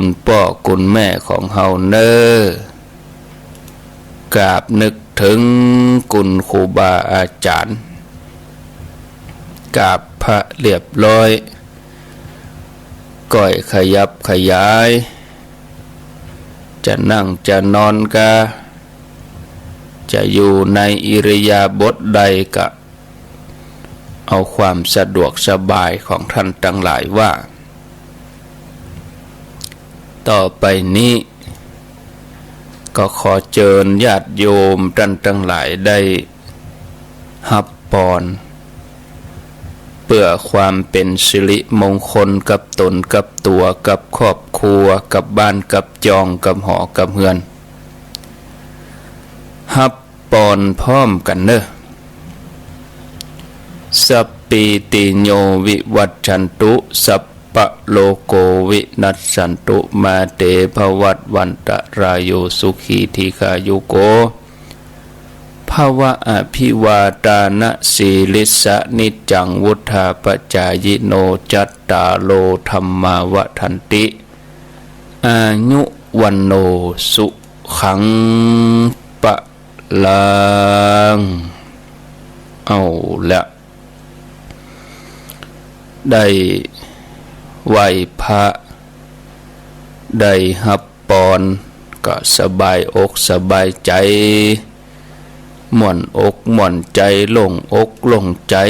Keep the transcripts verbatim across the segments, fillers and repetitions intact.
คุณป้อคุณแม่ของเฮาเน่อ กราบนึกเถิงคุณครูบาอาจ๋ารย์ กราบพระเรียบร้อย ก้อยขยับขยาย จะนั่งจะนอนกา จะอยู่ในอิริยาบถใดกา เอาความสะดวกสบายของท่านตังหลายว่า ต่อไปนี้ ก็ขอเจิญญาติโยมต้านตังหลายได้ฮับปอน เปื้อความเป๋นสิริมงคลกับต๋นกับตั๋ว กับครอบครัว กับบ้านกับจอง กับหอกับเฮือน ฮับ ปอนพร้อมกั๋นเน่อ สัพพีติโยวิวัชชันตุ สัพพะโรโกวินัสสันตุ มาเตภวัตวันตะราโย สุขีทีฆายุโก ภะวะ อะภิวาทานะสีลิสสะ นิจจังวุฑฒาปะจายิโน จัตตาโรธัมมาวัฑฒันติ อายุวัณโณ สุขัง พะ ลัง เอาละ ได้ไหว้พระ ได้ฮับปอน ก็สบายอกสบายใจ๋ ม่วนอกม่วนใจ๋ โล่งอกโล่งใจ๋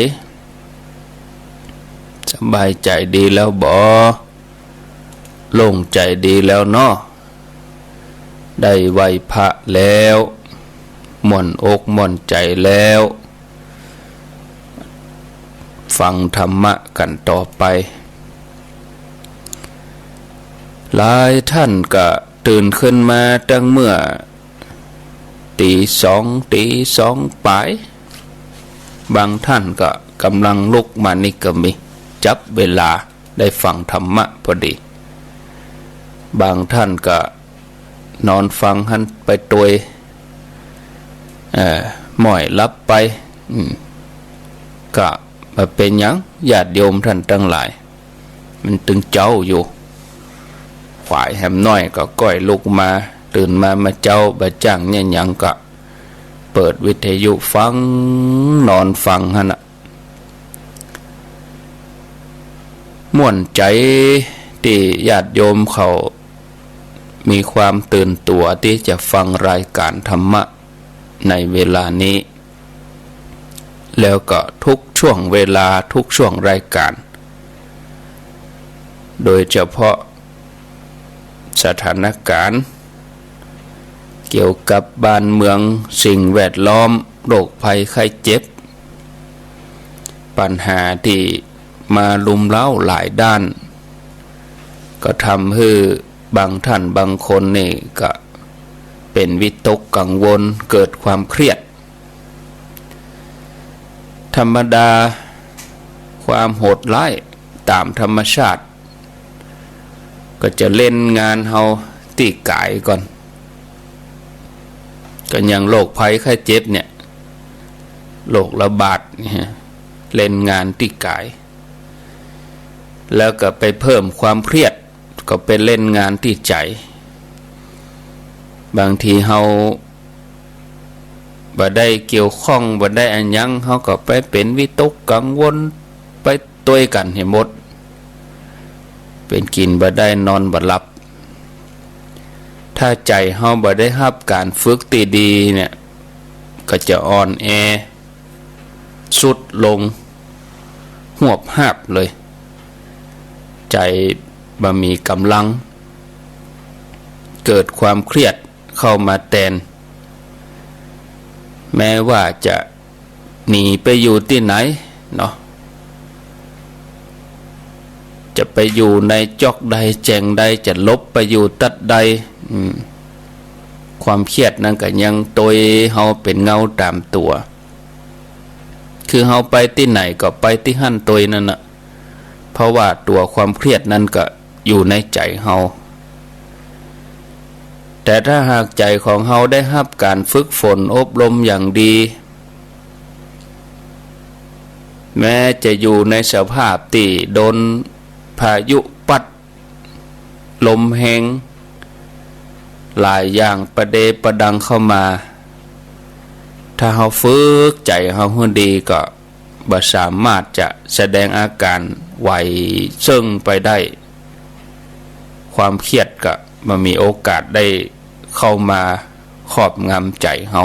สบายใจ๋ดีแล้วบ่ โล่งใจ๋ดีแล้วเนาะ ได้ไหว้พระแล้ว ม่วนอกม่วนใจ๋แล้ว ฟังธรรมะกั๋นต่อไป หลายท่านก็ตื่นขึ้นมาตั้งเมื่อ ตี๋สอง ตี๋สองป๋าย บางท่านก็ก่ำลังลุกมานี่ก็มี จับเวลาได้ฟังธรรมะพอดี บางท่านก็นอนฟังหั้นไปตวย เอ่อ ม้อยหลับไป อืม ก็บ่เป๋นหยัง ญาติโยมต้านตังหลาย มันตึงเจ๊าอยู่ ฝ่ายแหมน้อยก็ก้อยลุกมา ตื่นมามาเจ๊า บ่จ้างเยียะหยังก็เปิดวิทยุฟัง นอนฟังหั้นน่ะ ม่วนใจ๋ตี้ญาติโยมเขามีความตื่นตั๋วตี้จะฟังรายก๋านธรรมะในเวลานี้ แล้วก็ทุกช่วงเวลา ทุกช่วงรายก๋าน โดยเฉพาะสถานก๋านณ์เกี่ยวกับบ้านเมือง สิ่งแวดล้อม โรคภัยไข้เจ็บ ปัญหาตี้มารุมเร้าหลายด้าน ก็ทำหื้อบางท่านบางคนนี่ก็เป๋นวิตกกังวล เกิดความเครียด ธรรมดาความโหดร้ายต๋ามธรรมชาติ ก็จะเล่นงานเฮาตี้ก๋ายก่อน ก็อย่างโรคภัยไข้เจ็บเนี่ย โรคระบาดเนี่ย เล่นงานตี้ก๋าย แล้วก็ไปเพิ่มความเครียด ก็ไปเล่นงานตี้ใจ๋ บางทีเฮาบ่ได้เกี่ยวข้อง บ่ได้อะหยัง เฮาก็ไปเป๋นวิตกกังวล ไปตวยกั๋นหื้อหมด เป๋นกิ๋นบ่ได้นอนบ่หลับ ถ้าใจ๋เฮาบ่ได้ฮับก๋านฝึกตี้ดีเนี่ย ก็จะอ่อนแอ ทรุดลง หวบหาบเลย ใจ๋บ่มีก๋ำลัง เกิดความเครียดเข้ามาแตน แม้ว่าจะหนีไปอยู่ตี้ไหนเนาะ จะไปอยู่ในจ๊อกใดแจ่งใด จะหลบไปอยู่ตั๊ดใด อืม ความเครียดนั้นก็ยังตวยเฮาเป๋นเงาต๋ามตั๋ว คือเฮาไปตี้ไหนก็ไปตี้หั้นตวยนั่นน่ะ เพราะว่าตั๋วความเครียดนั้นก็อยู่ในใจ๋เฮา แต่ถ้าหากใจ๋ของเฮาได้ฮับก๋านฝึกฝนอบรมอย่างดี แม้จะอยู่ในสภาพตี้โดนพายุปั๊ด ลมแฮง หลายอย่างประเดประดังเข้ามา ถ้าเฮาฝึกใจ๋เฮาหื้อดีก็บ่สามารถจะแสดงอาก๋านไหวเซิ่งไปได้ ความเครียดก็บ่มีโอกาสได้เข้ามาครอบงำใจ๋เฮา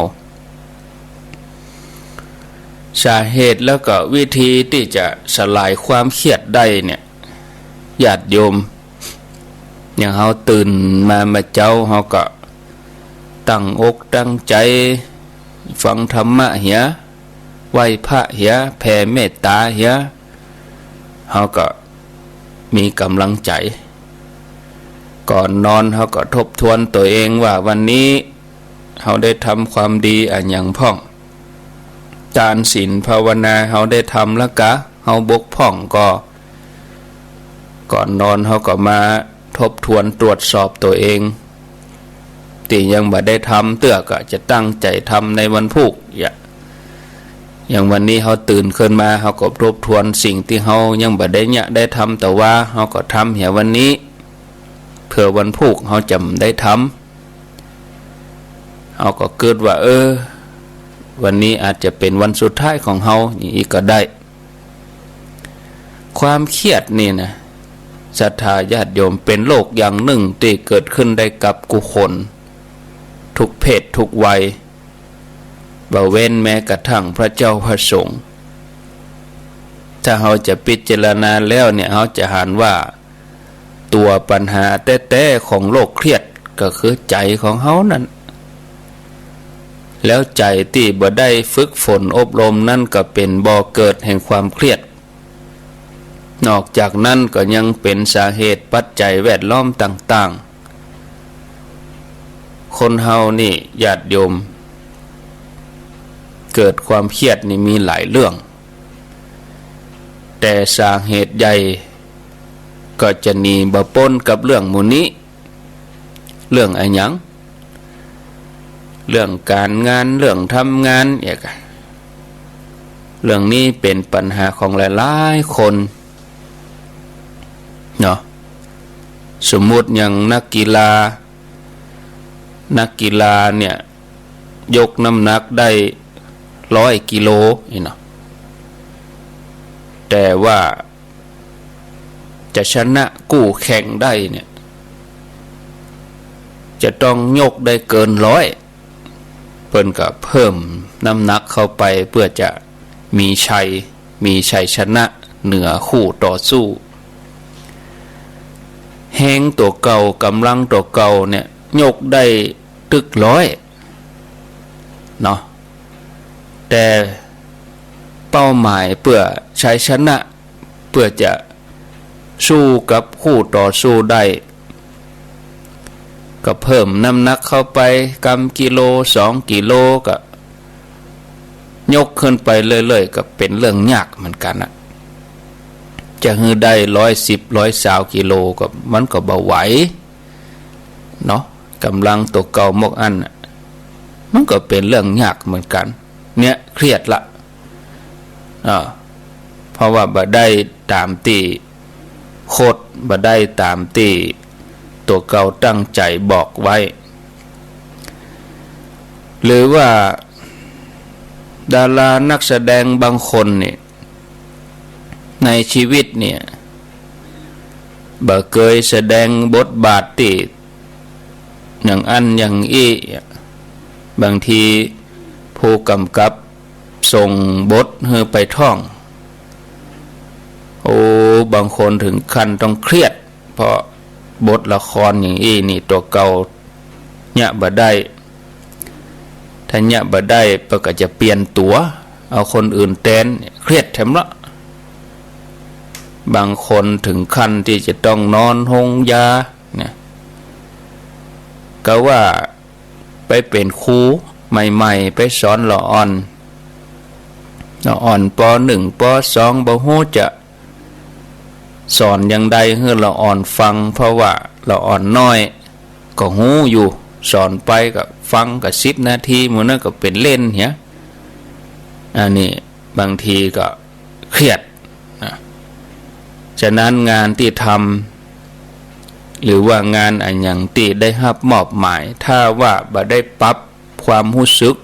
สาเหตุแล้วก็วิธีตี้จะสลายความเครียดได้เนี่ย ญาติโยม อย่างเฮาตื่นมาเมื่อเจ๊า เฮาก็ตั้งอกตั้งใจ๋ฟังธรรมะเหีย ไหว้พระเหีย แผ่เมตต๋าเหีย เฮาก็มีก๋ำลังใจ๋ ก่อนนอนเฮาก็ทบทวนตั๋วเองว่าวันนี้เฮาได้ทำความดีอะหยังพ่อง ทานศีลภาวนาเฮาได้ทำแล้วกา เฮาบกพร่องก่อ ก่อนนอนเฮาก็มาทบทวนตรวจสอบตั๋วเอง ตี้ยังบ่ได้ทำเตื้อก็จะตั้งใจ๋ทำในวันพูก อย่างวันนี้เฮาตื่นขึ้นมา เฮาก็ทบทวนสิ่งตี้เฮายังบ่ได้เยียะได้ทำ แต่ว่าเฮาก็ทำเหียวันนี้ เผื่อวันพูกเฮาจะได้ทำ เฮาก็กึ๊ดว่า เออ วันนี้อาจจะเป๋นวันสุดท้ายของเฮา อย่างอี้ก็ได้ ความเครียดนี่นะ ศรัทธาญาติโยม เป๋นโรคอย่างนึ่งตี้เกิดขึ้นได้กับกู้คน กู้เพศกู้วัย บ่เว้นแม้กระทั่งพระเจ้าพระสงฆ์ ถ้าเฮาจะพิจารณาแล้วเนี่ย เฮาจะหันว่าตั๋วปัญหาแต๊ๆ ของโรคเครียดก็คือใจ๋ของเฮานั้น แล้วใจ๋ตี้บ่ได้ฝึกฝนอบรมนั้นก็เป๋นบ่อเกิดแห่งความเครียด นอกจากนั้นก็ยังเป๋นสาเหตุปัจจัยแวดล้อมต่างๆ คนเฮานี่ญาติโยม เกิดความเครียดนี่มีหลายเรื่อง แต่สาเหตุใหญ่ก็จะหนีบ่ป๊นกับเรื่องหมู่นี้ เรื่องอะหยัง เรื่องก๋านงาน เรื่องทำงาน อย่างเงี้ย เรื่องนี้เป๋นปัญหาของหลายๆ คนเนาะ สมมุติอย่างนักกีฬา นักกีฬาเนี่ย ยกน้ำหนักได้ร้อยกิโลนี่เนาะ แต่ว่าจะชนะกู้แข่งได้เนี่ย จะต้องยกได้เกินร้อย เปิ้นก็เพิ่มน้ำหนักเข้าไปเพื่อจะมีชัย มีชัยชนะเหนือคู่ต่อสู้ แฮงตั๋วเก่า ก๋ำลังตั๋วเก่าเนี่ย ยกได้ตึกร้อยเนาะ แต่เป้าหมายเปื้อชัยชนะ เปื้อจะสู้กับคู่ต่อสู้ได้ ก็เพิ่มน้ำหนักเข้าไป กำกิโล สองกิโล ก็ยกขึ้นไปเรื่อยๆ ก็เป๋นเรื่องยากเหมือนกั๋นนะ จะหื้อได้ร้อยสิบ ร้อยซาวกิโลก็ มันก็บ่ไหวเนาะ ก๋ำลังตั๋วเก่าหมกอั้นน่ะ มันก็เป๋นเรื่องยากเหมือนกั๋น เนี่ยเครียดละ อ่า เพราะว่าบ่ได้ต๋ามตี้โค้ช บ่ได้ต๋ามตี้ตั๋วเก่าตั้งใจ๋บอกไว้ หรือว่าดารานักแสดงบางคนนี่ ในชีวิตเนี่ย บ่เกยแสดงบทบาทตี้อย่างอั้นอย่างอี้ บางทีผู้กำกับส่งบทหื้อไปท่อง โอ้ บางคนถึงขั้นต้องเครียด เพราะบทละครอย่างอี้นี่ตั๋วเก่าเยียะบ่ได้ ถ้าเยียะบ่ได้เปิ้นก็จะเปลี่ยนตั๋ว เอาคนอื่นแตน เครียดแถมละ บางคนถึงขั้นตี้จะต้องนอนโฮงยาเนี่ย ก็ว่าไปเป๋นครูใหม่ๆ ไปสอนละอ่อน ละอ่อน ป.หนึ่ง ป.สอง บ่ฮู้จะ สอนอย่างใดหื้อละอ่อนฟัง เพราะว่าละอ่อนน้อยก็ฮู้อยู่ สอนไปก็ฟังก็สิบนาที หมู่นั้นก็เป๋นเล่นเหีย อันนี้บางทีก็เครียดนะ ฉะนั้นงานตี้ทำ หรือว่างานอะหยังตี้ได้ฮับมอบหมาย ถ้าว่าบ่ได้ปรับความฮู้สึก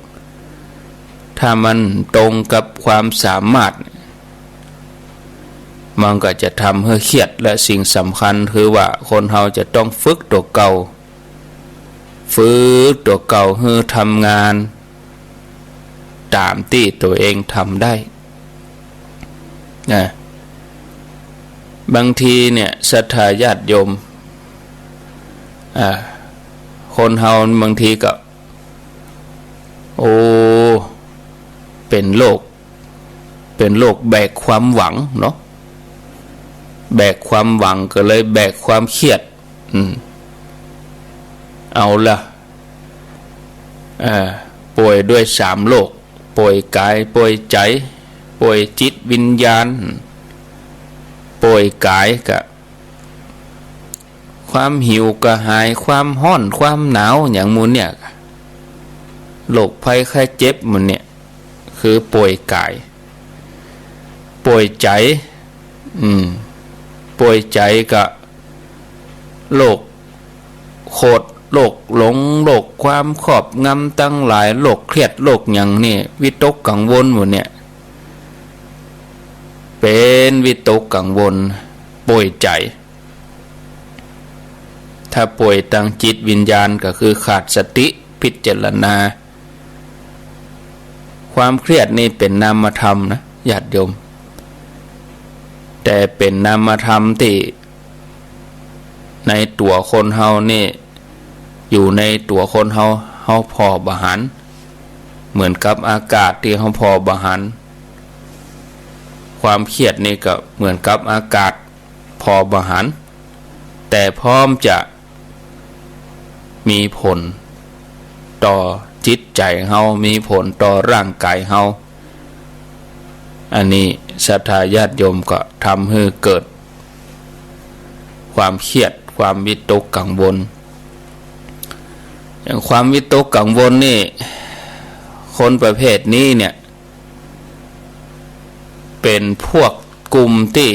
ถ้ามันตรงกับความสามารถ มันก็จะทำหื้อเครียด และสิ่งสำคัญคือว่าคนเฮาจะต้องฝึกตั๋วเก่า ฝึกตั๋วเก่าหื้อทำงานต๋ามตี้ตั๋วเองทำได้ นะ บางทีเนี่ย ศรัทธาญาติโยม อ่า คนเฮาบางทีก็ โอ้ เป๋นโรค เป๋นโรคแบกความหวังเนาะ แบกความหวังก็เลยแบกความเครียด อืม เอาละ เอ่อ ป่วยด้วยสามโรค ป่วยกาย ป่วยใจ๋ ป่วยจิตวิญญาณ ป่วยกายก็ ความหิวกระหาย ความฮ้อน ความหนาว หยังหมู่เนี่ย โรคภัยไข้เจ็บหมู่เนี่ย คือป่วยกาย ป่วยใจ๋ อืม ป่วยใจ๋ก็ โรคโขด โรคหลง โรคความครอบงำตังหลาย โรคเครียด โรคหยังนี่ วิตกกังวลหมู่เนี่ย เป๋นวิตกกังวล ป่วยใจ๋ ถ้าป่วยตางจิตวิญญาณก็คือขาดสติพิจารณา ความเครียดนี่เป๋นนามธรรมนะ ญาติโยม แต่เป๋นนามธรรมตี้ในตั๋วคนเฮานี่ อยู่ในตั๋วคนเฮา เฮาผ่อบ่หัน เหมือนกับอากาศตี้เฮาผ่อบ่หัน ความเครียดนี่ก็เหมือนกับอากาศ ผ่อบ่หัน แต่พร้อมจะมีผลต่อจิตใจ๋เฮา มีผลต่อร่างกายเฮา อันนี้ศรัทธาญาติโยมก็ทำหื้อเกิดความเครียด ความวิตกกังวล อย่างความวิตกกังวลนี่ คนประเภทนี้เนี่ย เป๋นพวกกลุ่มตี้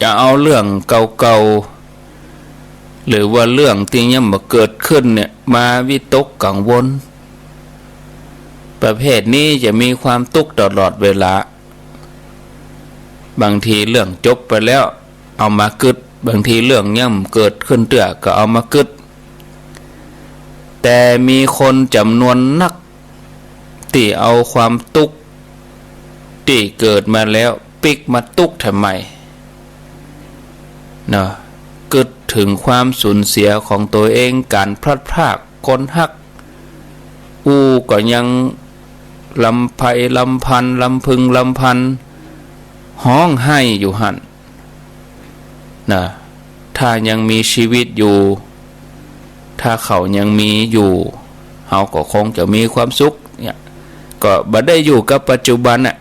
จะเอาเรื่องเก่าๆ หรือว่าเรื่องตี้ยังบ่เกิดขึ้นเนี่ย มาวิตกกังวล ประเภทนี้จะมีความตุ๊กข์ตลอดเวลา บางทีเรื่องจบไปแล้ว เอามากึ๊ด บางทีเรื่องยังบ่เกิดขึ้นเตื้อก็เอามากึ๊ด แต่มีคนจ๋ำนวนนัก ตี้เอาความตุ๊กข์ตี้เกิดมาแล้วปิ๊กมาตุ๊กข์แถมใหม่ เนาะ กึ๊ดเถิงความสูญเสียของตั๋วเอง ก๋านพลัดพรากคนฮัก อู้ก็ยังรำไพรำพัน รำพึงรำพัน ฮ้องไห้อยู่หั้น นะ ถ้ายังมีชีวิตอยู่ ถ้าเขายังมีอยู่ เฮาก็คงจะมีความสุข เนี่ย ก็บ่ได้อยู่กับปัจจุบันน่ะ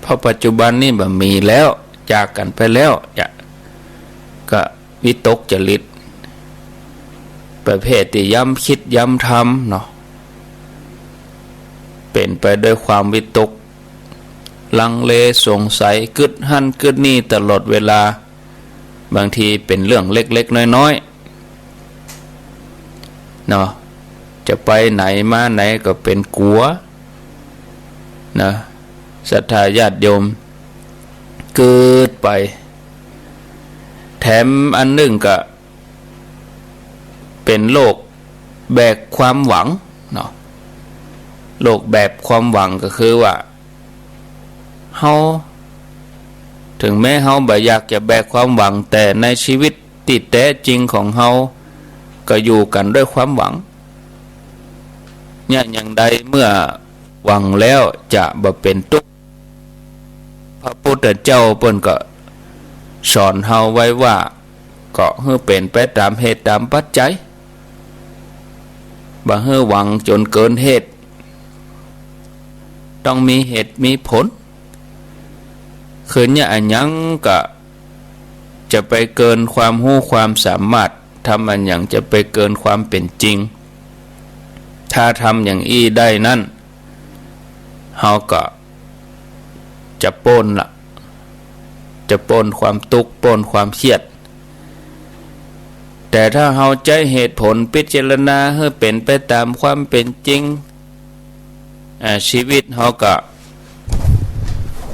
เพราะปัจจุบันนี่บ่มีแล้ว จากกั๋นไปแล้ว เนี่ย ก็วิตกจริต ประเภทตี้ย้ำคิดย้ำทำเนาะ เป๋นไปด้วยความวิตก ลังเลสงสัย กึ๊ดหั้นกึ๊ดนี่ตลอดเวลา บางทีเป๋นเรื่องเล็กๆ น้อยๆ เนาะ จะไปไหนมาไหนก็เป๋นกั๋ว นะ ศรัทธาญาติโยม กึ๊ดไป แถมอันนึ่งก็ เป๋นโรคแบกความหวังเนาะ โรคแบกความหวังก็คือว่า เฮา เถิงแม้เฮาบ่อยากจะแบกความหวัง แต่ในชีวิตตี้แต๊จริงของเฮา ก็อยู่กั๋นด้วยความหวัง เนี่ย อย่างใดเมื่อหวังแล้วจะบ่เป๋นตุ๊กข์ พระพุทธเจ้าเปิ้นก็สอนเฮาไว้ว่า ก็หื้อเป๋นไปต๋ามเหตุต๋ามปัจจัย บ่หื้อหวังจ๋นเกินเหตุ ต้องมีเหตุมีผล คือเนี่ยอะหยังก็จะไปเกินความฮู้ความสามารถ ทำอะหยังจะไปเกินความเป๋นจริง ถ้าทำอย่างอี้ได้นั้น เฮาก็จะป๊นละ จะป๊นความตุ๊กข์ ป๊นความเครียด แต่ถ้าเฮาใจ๊เหตุผลพิจารณาหื้อเป๋นไปต๋ามความเป๋นจริง อ่า ชีวิตเฮาก็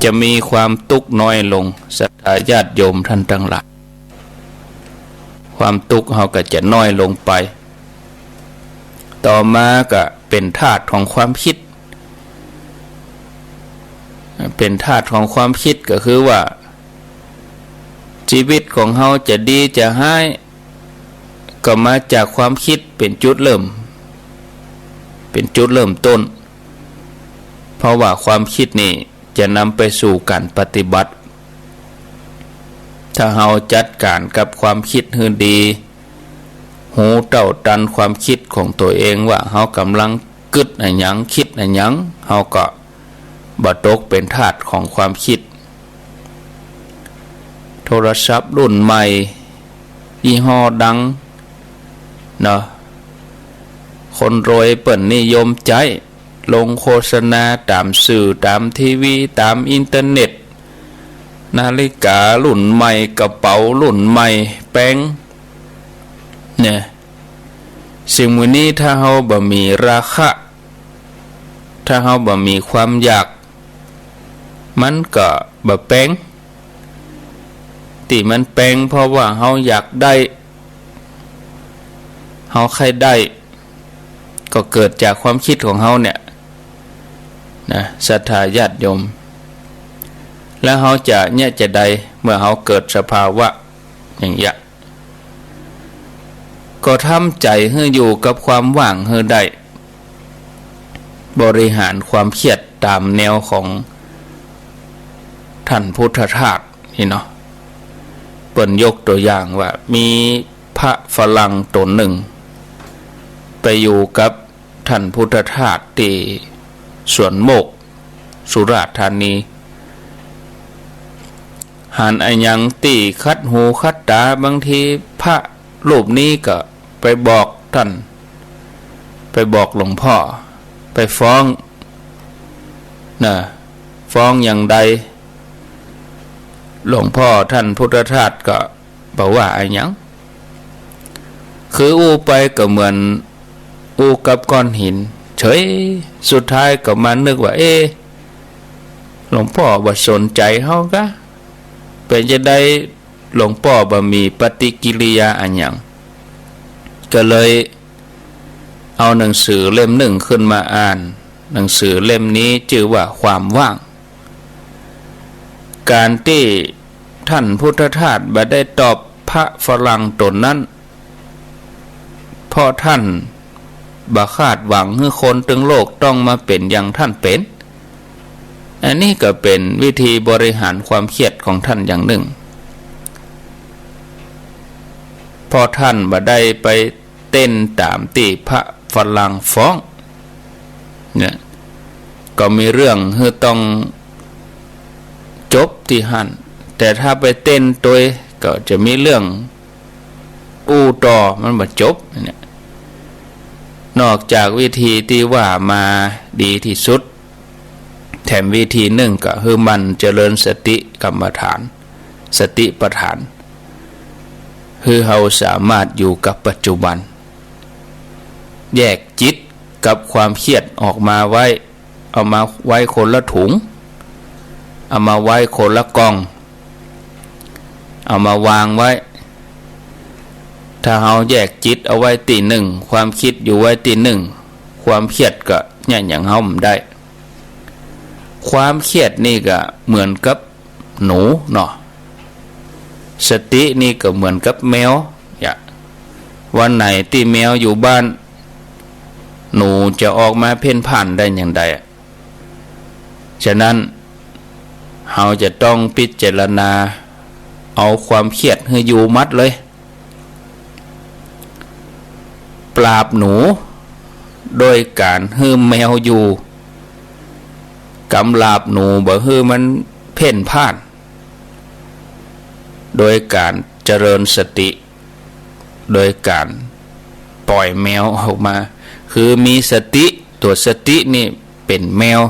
จะมีความตุ๊กข์น้อยลง ศรัทธาญาติโยมท่านตังหลาย ความตุ๊กข์เฮาก็จะน้อยลงไป ต่อมาก็เป๋นธาตุของความกึ๊ด เป๋นธาตุของความกึ๊ดก็คือว่า ชีวิตของเฮาจะดีจะฮ้าย ก็มาจากความกึ๊ดเป๋นจุดเริ่ม เป๋นจุดเริ่มต้น เพราะว่าความกึ๊ดนี่จะนำไปสู่ก๋านปฏิบัติ ถ้าเฮาจัดก๋านกับความกึ๊ดหื้อดี ฮู้เต้าตันความกึ๊ดของตั๋วเองว่าเฮาก่ำลังกึ๊ดอะหยัง กึ๊ดอะหยัง เฮาก็บ่ตกเป๋นธาตุของความกึ๊ด โทรศัพท์รุ่นใหม่ ยี่ห้อดัง เนาะ คนรวยเปิ้นนิยมใจ๊ ลงโฆษณาต๋ามสื่อ ต๋ามทีวี ต๋ามอินเทอร์เน็ต นาฬิการุ่นใหม่ กระเป๋ารุ่นใหม่ แปง เนี่ย สิ่งหมู่นี้ถ้าเฮาบ่มีราคะ ถ้าเฮาบ่มีความอยาก มันก็บ่แปง ตี้มันแปงเพราะว่าเฮาอยากได้ เฮาใค่ได้ ก็เกิดจากความกึ๊ดของเฮาเนี่ย นะ ศรัทธาญาติโยม แล้วเฮาจะเยียะจาใดเมื่อเฮาเกิดสภาวะอย่างเยียะ ก็ทำใจ๋หื้ออยู่กับความว่างหื้อได้ บริหารความกึ๊ดต๋ามแนวของท่านพุทธทาสนี่เนาะ เปิ้นยกตั๋วอย่างว่ามีพระฝรั่งต๋นนึ่ง ไปอยู่กับท่านพุทธทาสตี้สวนโมกข์ สุราษฎร์ธานี หันอะหยังตี้ขัดหูขัดต๋า บางทีพระรูปนี้ก็ไปบอกต้าน ไปบอกหลวงพ่อ ไปฟ้อง นะ ฟ้องอย่างใด หลวงพ่อต้านพุทธทาสก็บ่ว่าอะหยัง คืออู้ไปก็เหมือนอู้กับก้อนหิน เฉย สุดท้ายก็มานึกว่า เอ๊ะ หลวงพ่อบ่สนใจ๋เฮากา เป๋นจาใด หลวงป้อบ่มีปฏิกิริยาอะหยัง ก็เลยเอาหนังสือเล่มนึ่งขึ้นมาอ่าน หนังสือเล่มนี้จื้อว่าความว่าง ก๋านตี้ต้านพุทธทาสบ่ได้ตอบพระฝรั่งต๋นนั้น เพราะต้านบ่คาดหวังหื้อคนตึงโลกต้องมาเป๋นอย่างต้านเป๋น อันนี้ก็เป๋นวิธีบริหารความเครียดของต้านอย่างนึ่ง เพราะต้านบ่ได้ไปเต้นต๋ามตี้พระฝรั่งฟ้อง เนี่ย ก็มีเรื่องหื้อต้องจบตี้หั้น แต่ถ้าไปเต้นตวยก็จะมีเรื่อง อู้ต่อมันบ่จบเนี่ย นอกจากวิธีตี้ว่ามาดีตี้สุด แถมวิธีนึ่งก็หื้อหมั่นเจริญสติกรรมฐาน สติปัฏฐาน หื้อเฮาสามารถอยู่กับปัจจุบัน แยกจิตกับความเครียดออกมาไว้ เอามาไว้คนละถุง เอามาไว้คนละก่อง เอามาวางไว้ ถ้าเฮาแยกจิตเอาไว้ตี้นึ่ง ความคิดอยู่ไว้ตี้นึ่ง ความเครียดก็เยียะหยังเฮาบ่ได้ ความเครียดนี่ก็เหมือนกับหนูเนาะ สตินี่ก็เหมือนกับแมว อย่า วันไหนตี้แมวอยู่บ้าน หนูจะออกมาเพ่นพ่านได้อย่างใดอะ ฉะนั้น เฮาจะต้องพิจารณาเอาความเครียดหื้ออยู่หมดเลย ปราบหนูโดยก๋านหื้อแมวอยู่ กำราบหนูบ่หื้อมันเพ่นพ่าน โดยก๋านเจริญสติ โดยก๋านปล่อยแมวออกมา คือมีสติ ตั๋วสตินี่เป๋นแมว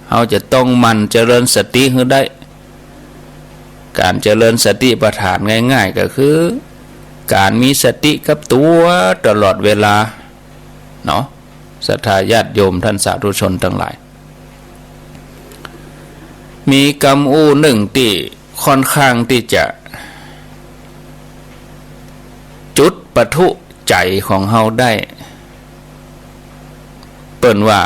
เฮาจะต้องหมั่นเจริญสติหื้อได้ ก๋านเจริญสติปัฏฐานง่ายๆ ก็คือ ก๋านมีสติกับตั๋วตลอดเวลา เนาะ ศรัทธาญาติโยมท่านสาธุชนตังหลาย มีกำอู้นึ่งตี้ค่อนข้างตี้จะจุดปะทุใจ๋ของเฮาได้ เปิ้นว่า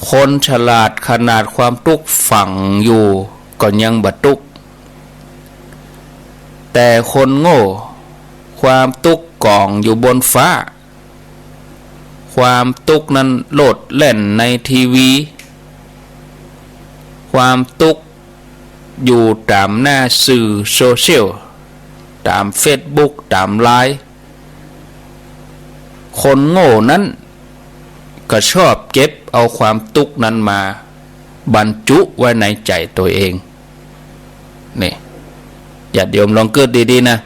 คนฉลาดขนาดความตุ๊กข์ฝังอยู่ก็ยังบ่ตุ๊กข์ แต่คนโง่ความตุ๊กข์ก๋องอยู่บนฟ้า ความตุ๊กข์นั้นโลดแล่นในทีวี ความตุ๊กข์อยู่ต๋ามหน้าสื่อโซเชียล ต๋ามเฟซบุ๊ก ต๋ามไลน์ คนโง่นั้นก็ชอบเก็บเอาความตุ๊กข์นั้นมาบรรจุไว้ในใจ๋ตั๋วเอง นี่ ญาติโยมลองกึ๊ดดีๆ นะ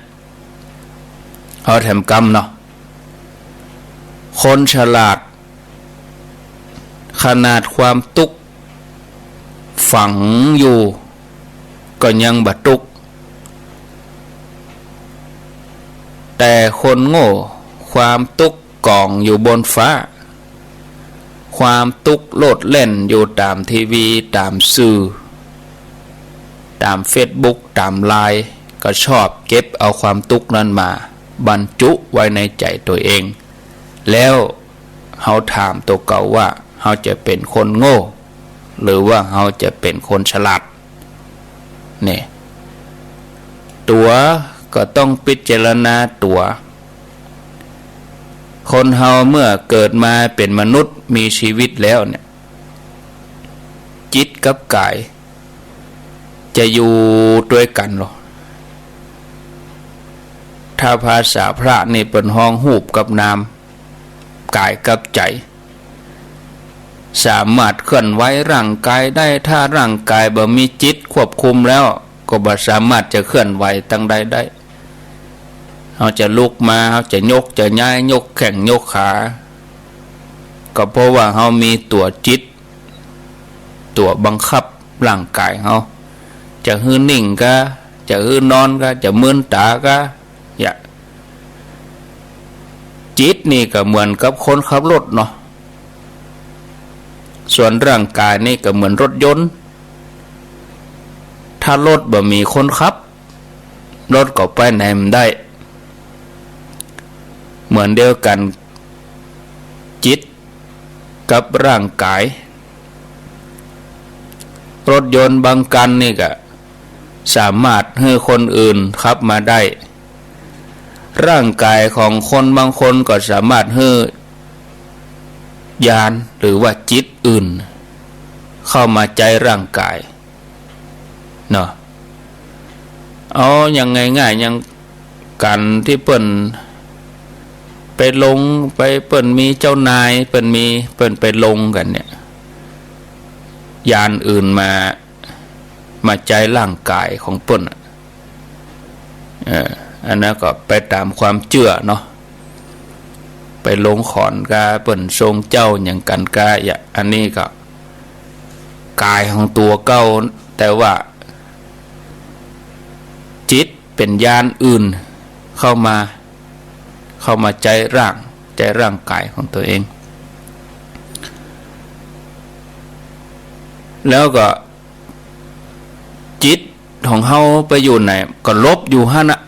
เอาแถมกำเนาะ คนฉลาดขนาดความตุ๊กข์ฝังอยู่ก็ยังบ่ตุ๊กข์ แต่คนโง่ความตุ๊กข์ก๋องอยู่บนฟ้า ความตุ๊กข์โลดแล่นอยู่ต๋ามทีวี ต๋ามสื่อ ต๋ามเฟซบุ๊ก ต๋ามไลน์ ก็ชอบเก็บเอาความตุ๊กข์นั้นมาบรรจุไว้ในใจ๋ตั๋วเอง แล้วเฮาถามตั๋วเก่าว่า เฮาจะเป๋นคนโง่ หรือว่าเฮาจะเป๋นคนฉลาด เนี่ย ตั๋วก็ต้องพิจารณาตั๋ว คนเฮาเมื่อเกิดมาเป๋นมนุษย์มีชีวิตแล้วเนี่ย จิตกับก๋ายจะอยู่ตวยกั๋นลอ ถ้าภาษาพระนี่เปิ้นฮ้องรูปกับนาม ก๋ายกับใจ๋ สามารถเคลื่อนไหวร่างก๋ายได้ ถ้าร่างก๋ายบ่มีจิตควบคุมแล้ว ก็บ่สามารถจะเคลื่อนไหวตังใดได้ เฮาจะลุกมา เฮาจะยกจะย้าย ยกแข้งยกขา ก็เพราะว่าเฮามีตั๋วจิต ตั๋วบังคับร่างก๋ายเฮา จะหื้อนิ่งกา จะหื้อนอนกา จะมืนต๋ากา อย่า จิตนี่ก็เหมือนกับคนขับรถเนาะ ส่วนร่างก๋ายนี่ก็เหมือนรถยนต์ ถ้ารถบ่มีคนขับ รถก็ไปไหนบ่ได้ เหมือนเดียวกั๋น จิตกับร่างก๋าย รถยนต์บางคันนี่ก็สามารถหื้อคนอื่นขับมาได้ ร่างก๋ายของคนบางคนก็สามารถหื้อญาณหรือว่าจิตอื่นเข้ามาใจ๊ร่างก๋าย เนาะ เอาอย่างง่ายๆ อย่างก๋านตี้เปิ้นไปลง ไป เปิ้นมีเจ้านาย เปิ้นมี เปิ้นไปลงกั๋นเนี่ย ญาณอื่นมา มาใจ๊ร่างก๋ายของเปิ้นอะ เออ อันนั้นก็ไปต๋ามความเจื้อเนาะ ไปลงขอนกา เปิ้นทรงเจ้าหยังกั๋นกา อย่า อันนี้ก็ ก๋ายของตั๋วเก่า แต่ว่าจิตเป๋นญาณอื่นเข้ามา เข้ามาใจ๊ร่าง ใจ๊ร่างก๋ายของตั๋วเอง แล้วก็จิตของเฮาไปอยู่ไหนก็หลบอยู่หั้นน่ะ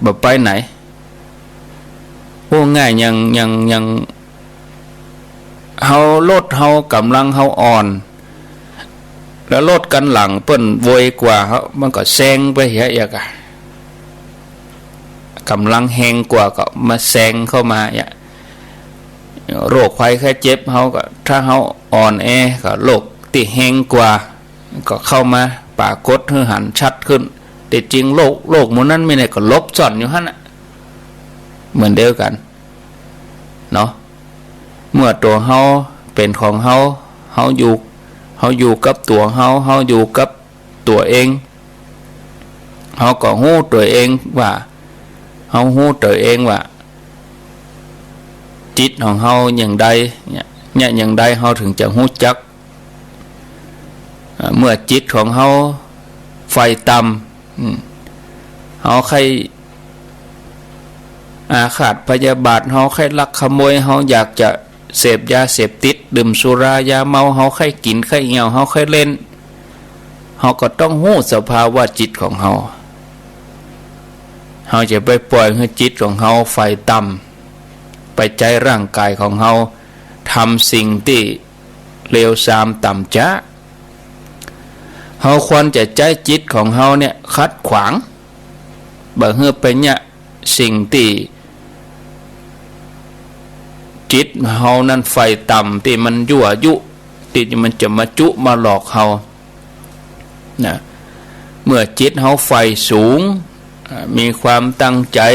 บ่ไปไหน โอ้ ง่าย อย่าง อย่าง อย่าง เฮา รถเฮากำลังเฮาอ่อน แล้วรถคันหลังเปิ้นไวกว่าเฮา มันก็แซงไปเหีย เอียกอะ กำลังแฮงกว่าก็มาแซงเข้ามา เอีย โรคภัยไข้เจ็บเฮาก็ ถ้าเฮาอ่อนแอก็โรคตี้แฮงกว่า ก็เข้ามาปรากฏหื้อหันชัดขึ้น แต่จริงโรค โรคหมู่นั้นมีไหนก็หลบซ่อนอยู่หั้นน่ะ เหมือนเดียวกั๋น เนาะ เมื่อตั๋วเฮาเป๋นของเฮา เฮาอยู่ เฮาอยู่กับตั๋วเฮา เฮาอยู่กับตั๋วเอง เฮาก็ฮู้ตั๋วเองว่า เฮาฮู้ตั๋วเองว่า จิตของเฮาอย่างใดเนี่ย เนี่ยอย่างใดเฮาถึงจะฮู้จัก อ่า เมื่อจิตของเฮาใฝ่ต่ำ อืม เฮาใค่ อาฆาตพยาบาท เฮาใค่ลักขโมย เฮาอยากจะเสพยาเสพติด ดื่มสุรายาเมา เฮาใค่กิ๋นใค่เอี่ยว เฮาใค่เล่น เฮาก็ต้องฮู้สภาวะจิตของเฮา เฮาจะไปป่อยหื้อจิตของเฮาใฝ่ต่ำ ไปใจ๊ร่างก๋ายของเฮาทำสิ่งตี้เลวซามต่ำจ๊า เฮาควรจะใจ๊จิตของเฮาเนี่ยขัดขวาง บ่หื้อไปเยียะสิ่งตี้จิตเฮานั้นใฝ่ต่ำ ตี้มันยั่วยุ ตี้มันจะมาจุมาหลอกเฮา นะ เมื่อจิตเฮาใฝ่สูง อ่า มีความตั้งใจ๋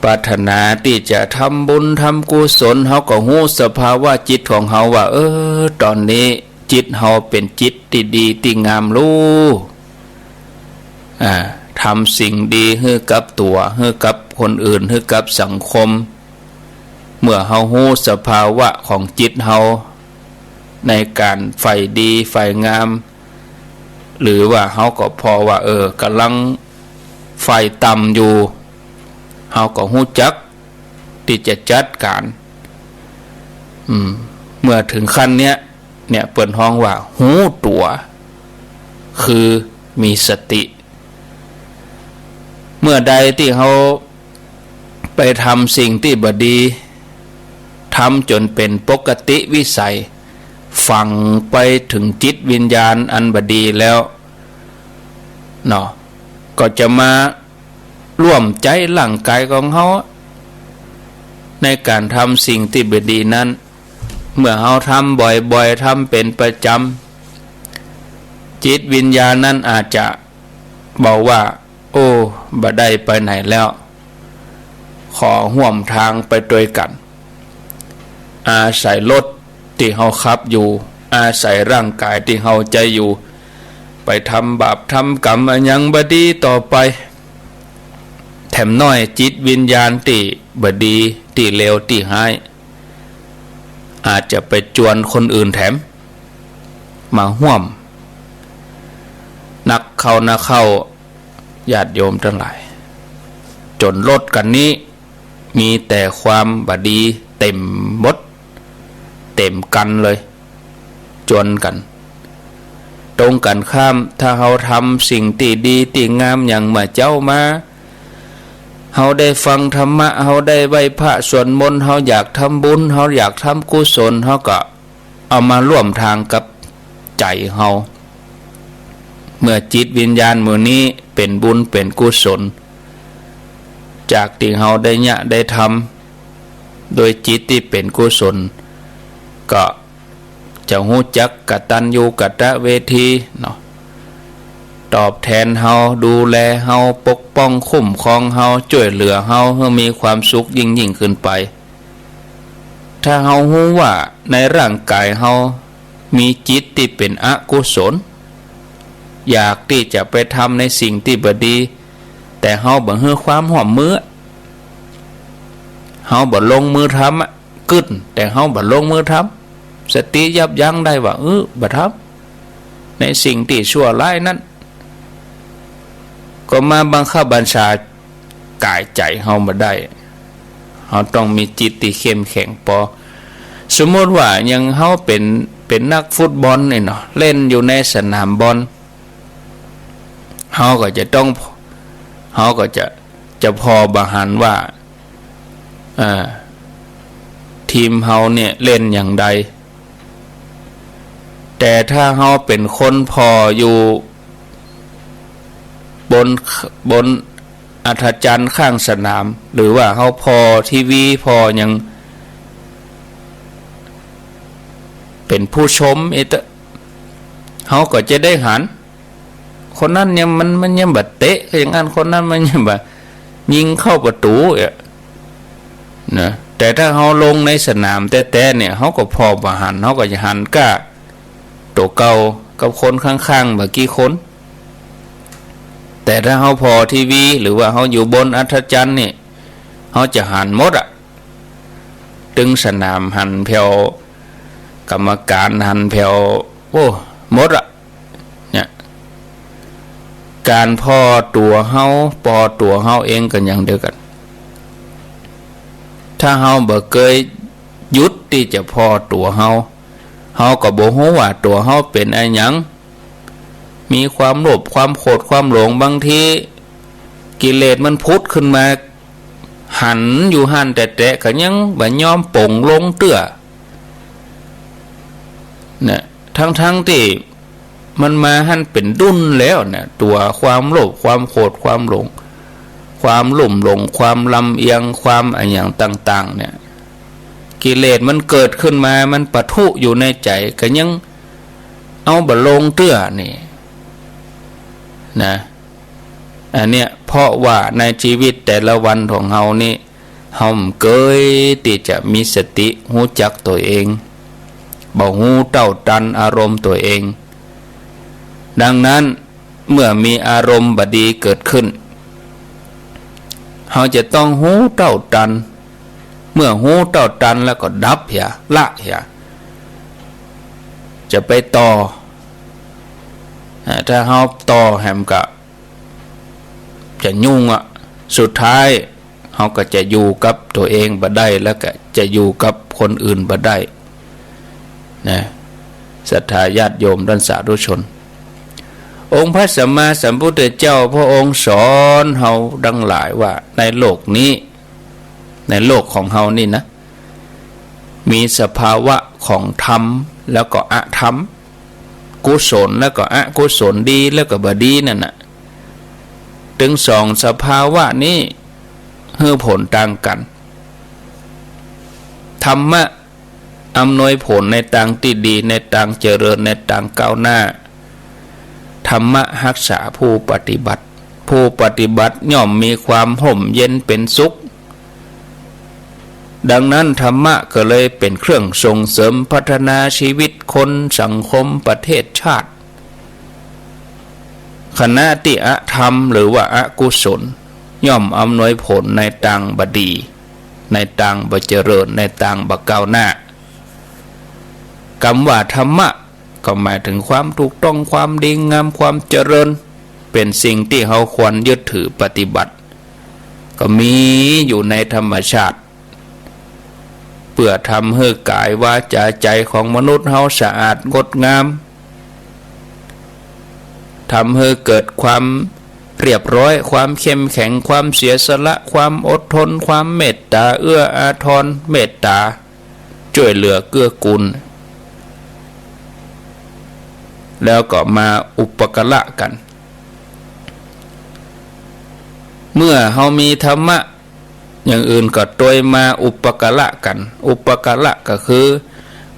ปรารถนาตี้จะทำบุญทำกุศล เฮาก็ฮู้สภาวะจิตของเฮาว่า เออ ต๋อนนี้จิตเฮาเป๋นจิตตี้ดีตี้งามลู อ่า ทำสิ่งดีหื้อกับตั๋ว หื้อกับคนอื่น หื้อกับสังคม เมื่อเฮาฮู้สภาวะของจิตเฮา ในก๋านใฝ่ดีใฝ่งาม หรือว่าเฮาก็ผ่อว่า เออ ก่ำลังใฝ่ต่ำอยู่ เฮาก็ฮู้จักตี้จะจัดก๋าน อืม เมื่อเถิงขั้นเนี้ย เนี่ย เปิ้นฮ้องว่าฮู้ตั๋ว คือมีสติ เมื่อใดตี้เฮาไปทำสิ่งตี้บ่ดี ทำจ๋นเป๋นปกติวิสัย ฝังไปเถิงจิตวิญญาณอันบ่ดีแล้วเนาะ ก็จะมาร่วมใจ๊ร่างก๋ายของเฮา ในก๋านทำสิ่งตี้บ่ดีนั้น เมื่อเฮาทำบ่อยๆ ทำเป๋นประจ๋ำ จิตวิญญาณนั้นอาจจะบอกว่า โอ้ บ่ได้ไปไหนแล้ว ขอฮ่วมตางไปตวยกั๋น อาศัยรถตี้เฮาขับอยู่ อาศัยร่างก๋ายตี้เฮาใจ๊อยู่ ไปทำบาปทำกรรมอะหยังบ่ดีต่อไป แถมน้อยจิตวิญญาณตี้บ่ดี ตี้เลว ตี้ฮ้าย อาจจะไปจวนคนอื่นแถม มาฮ่วม นักเข้า นักเข้า ญาติโยมตังหลาย จ๋นรถกั๋นนี้ มีแต่ความบ่ดีเต๋มหมด เต๋มกั๋นเลย จวนกั๋น ตรงกั๋นข้าม ถ้าเฮาทำสิ่งตี้ดีตี้งามอย่างเมื่อเจ๊ามา เฮาได้ฟังธรรมะ เฮาได้ไหว้พระสวดมนต์ เฮาอยากทำบุญ เฮาอยากทำกุศล เฮาก็เอามาฮ่วมตางกับใจ๋เฮา เมื่อจิตวิญญาณหมู่นี้เป๋นบุญเป๋นกุศล จากตี้เฮาได้เยียะได้ทำโดยจิตตี้เป๋นกุศล ก็จะฮู้จักกตัญญูกตเวทีเนาะ ตอบแทนเฮา ดูแลเฮา ปกป้องคุ้มครองเฮา จ้วยเหลือเฮา หื้อมีความสุขยิ่งๆ ขึ้นไป ถ้าเฮาฮู้ว่าในร่างก๋ายเฮามีจิตตี้เป๋นอกุศล อยากตี้จะไปทำในสิ่งตี้บ่ดี แต่เฮาบ่หื้อความฮ่วมมือ เฮาบ่ลงมือทำอะ กึ๊ด แต่เฮาบ่ลงมือทำ สติยับยั้งได้ว่า เออ บ่ทำ ในสิ่งตี้ชั่วร้ายนั้น ก็มาบังคับบัญชาก๋ายใจ๋เฮาบ่ได้ เฮาต้องมีจิตตี้เข้มแข็งปอ สมมุติว่าอย่างเฮาเป๋น เป๋นนักฟุตบอลนี่เนาะ เล่นอยู่ในสนามบอล เฮาก็จะต้อง เฮาก็จะ จะผ่อบ่หันว่า อ่า ทีมเฮาเนี่ยเล่นอย่างใด แต่ถ้าเฮาเป๋นคนผ่ออยู่บน บนอัศจรรย์ข้างสนาม หรือว่าเฮาผ่อทีวี ผ่อหยัง เป๋นผู้ชมเอเตอะ เฮาก็จะได้หัน คนนั้นยัง มัน มันยังบ่เตะ อย่างนั้น คนนั้นมันยังบ่ยิงเข้าประตู๋อะ นะ แต่ถ้าเฮาลงในสนามแต๊ๆ เนี่ย เฮาก็ผ่อบ่หัน เฮาก็จะหันก้าตั๋วเก่ากับคนข้างๆ บ่กี่คน แต่ถ้าเฮาผ่อทีวี หรือว่าเฮาอยู่บนอัศจรรย์นี่ เฮาจะหันหมดอะ ตึงสนามหันแผว กรรมการหันแผว โอ้ หมดอะ เนี่ย ก๋านผ่อตั๋วเฮา ผ่อตั๋วเฮาเองก็อย่างเดียวกั๋น ถ้าเฮาบ่เกยหยุดตี้จะผ่อตั๋วเฮา เฮาก็บ่ฮู้ว่าตั๋วเฮาเป๋นอะหยัง มีความโลภ ความโกรธ ความหลง บางทีกิเลสมันผุดขึ้นมา หันอยู่หั้นแต๊ๆ ก็ยังบ่ยอมป๋งลงเตื้อ นะ ทั้งๆ ตี้มันมาหั้นเป๋นดุ้นแล้วนะ ตั๋วความโลภ ความโกรธ ความหลง ความลุ่มหลง ความลำเอียง ความอะหยังต่างๆ เนี่ย กิเลสมันเกิดขึ้นมา มันปะทุอยู่ในใจ๋ ก็ยังเอาบ่ลงเตื้อนี่นะ อันเนี้ย เพราะว่าในชีวิตแต่ละวันของเฮานี่ เฮาบ่เกยตี้จะมีสติฮู้จักตั๋วเอง บ่ฮู้เต้าตันอารมณ์ตั๋วเอง ดังนั้น เมื่อมีอารมณ์บ่ดีเกิดขึ้น เฮาจะต้องฮู้เต้าตัน เมื่อฮู้เต้าตันแล้วก็ดับเหีย ละเหีย จะไปต่อ อ่า ถ้าเฮาต่อแหมก็จะยุ่งอะ สุดท้าย เฮาก็จะอยู่กับตั๋วเองบ่ได้ แล้วก็จะอยู่กับคนอื่นบ่ได้นะ ศรัทธาญาติโยมต้านสาธุชน องค์พระสัมมาสัมพุทธเจ้าพระองค์สอนเฮาตังหลายว่าในโลกนี้ ในโลกของเฮานี่นะ มีสภาวะของธรรมแล้วก็อธรรม กุศลแล้วก็อกุศล ดีแล้วก็บ่ดีนั่นน่ะ ตึงสองสภาวะนี้หื้อผลต่างกั๋น ธรรมะอำนวยผลในตางตี้ดี ในตางเจริญ ในตางก้าวหน้า ธรรมะฮักษาผู้ปฏิบัติ ผู้ปฏิบัติย่อมมีความฮ่มเย็นเป๋นสุข ดังนั้นธรรมะก็เลยเป๋นเครื่องส่งเสริมพัฒนาชีวิตคน สังคม ประเทศชาติ ขณะตี้อธรรมหรือว่าอกุศล ย่อมอำนวยผลในตางบ่ดี ในตางบ่เจริญ ในตางบ่ก้าวหน้า กำว่าธรรมะ ก็หมายเถิงความถูกต้อง ความดีงาม ความเจริญ เป๋นสิ่งตี้เฮาควรยึดถือปฏิบัติ ก็มีอยู่ในธรรมชาติ เปื้อทำหื้อกายวาจาใจ๋ของมนุษย์เฮาสะอาดงดงาม ทำหื้อเกิดความเรียบร้อย ความเข้มแข็ง ความเสียสละ ความอดทน ความเมตต๋า เอื้ออาทร เมตต๋า จ้วยเหลือเกื้อกูล แล้วก็มาอุปการะกั๋น เมื่อเฮามีธรรมะ อย่างอื่นก็ตวยมาอุปการะกั๋น อุปการะก็คือ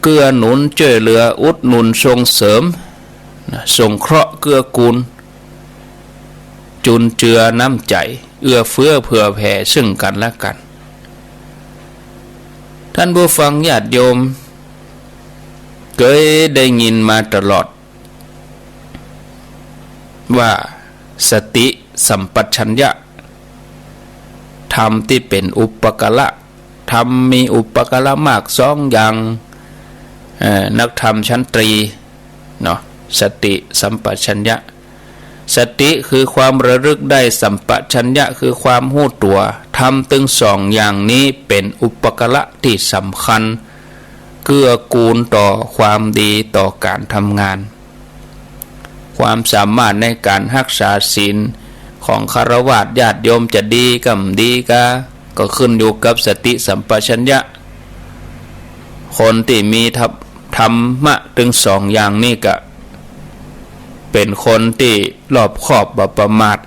เกื้อหนุนจ้วยเหลือ อุดหนุนส่งเสริม นะ สงเคราะห์เกื้อกูล จุนเจือน้ำใจ๋ เอื้อเฟื้อเผื่อแผ่ซึ่งกั๋นและกั๋น ท่านผู้ฟังญาติโยม เกยได้ยินมาตลอด ว่าสติสัมปชัญญะ ธรรมตี้เป๋นอุปการะ ธรรมมีอุปการะมากสองอย่าง เอ่อ นักธรรมชั้นตรีเนาะ สติสัมปชัญญะ สติคือความระลึกได้ สัมปชัญญะคือความฮู้ตั๋ว ธรรมตึงสองอย่างนี้เป๋นอุปการะตี้สำคัญ เกื้อกูลต่อความดี ต่อก๋านทำงาน ความสามารถในก๋านฮักษาศีลของฆราวาสญาติโยมจะดีกำดีกา ก็ขึ้นอยู่กับสติสัมปชัญญะ คนตี้มีธรรม- ธรรมะตึงสองอย่างนี้ก็เป๋นคนตี้รอบคอบบ่ประมาท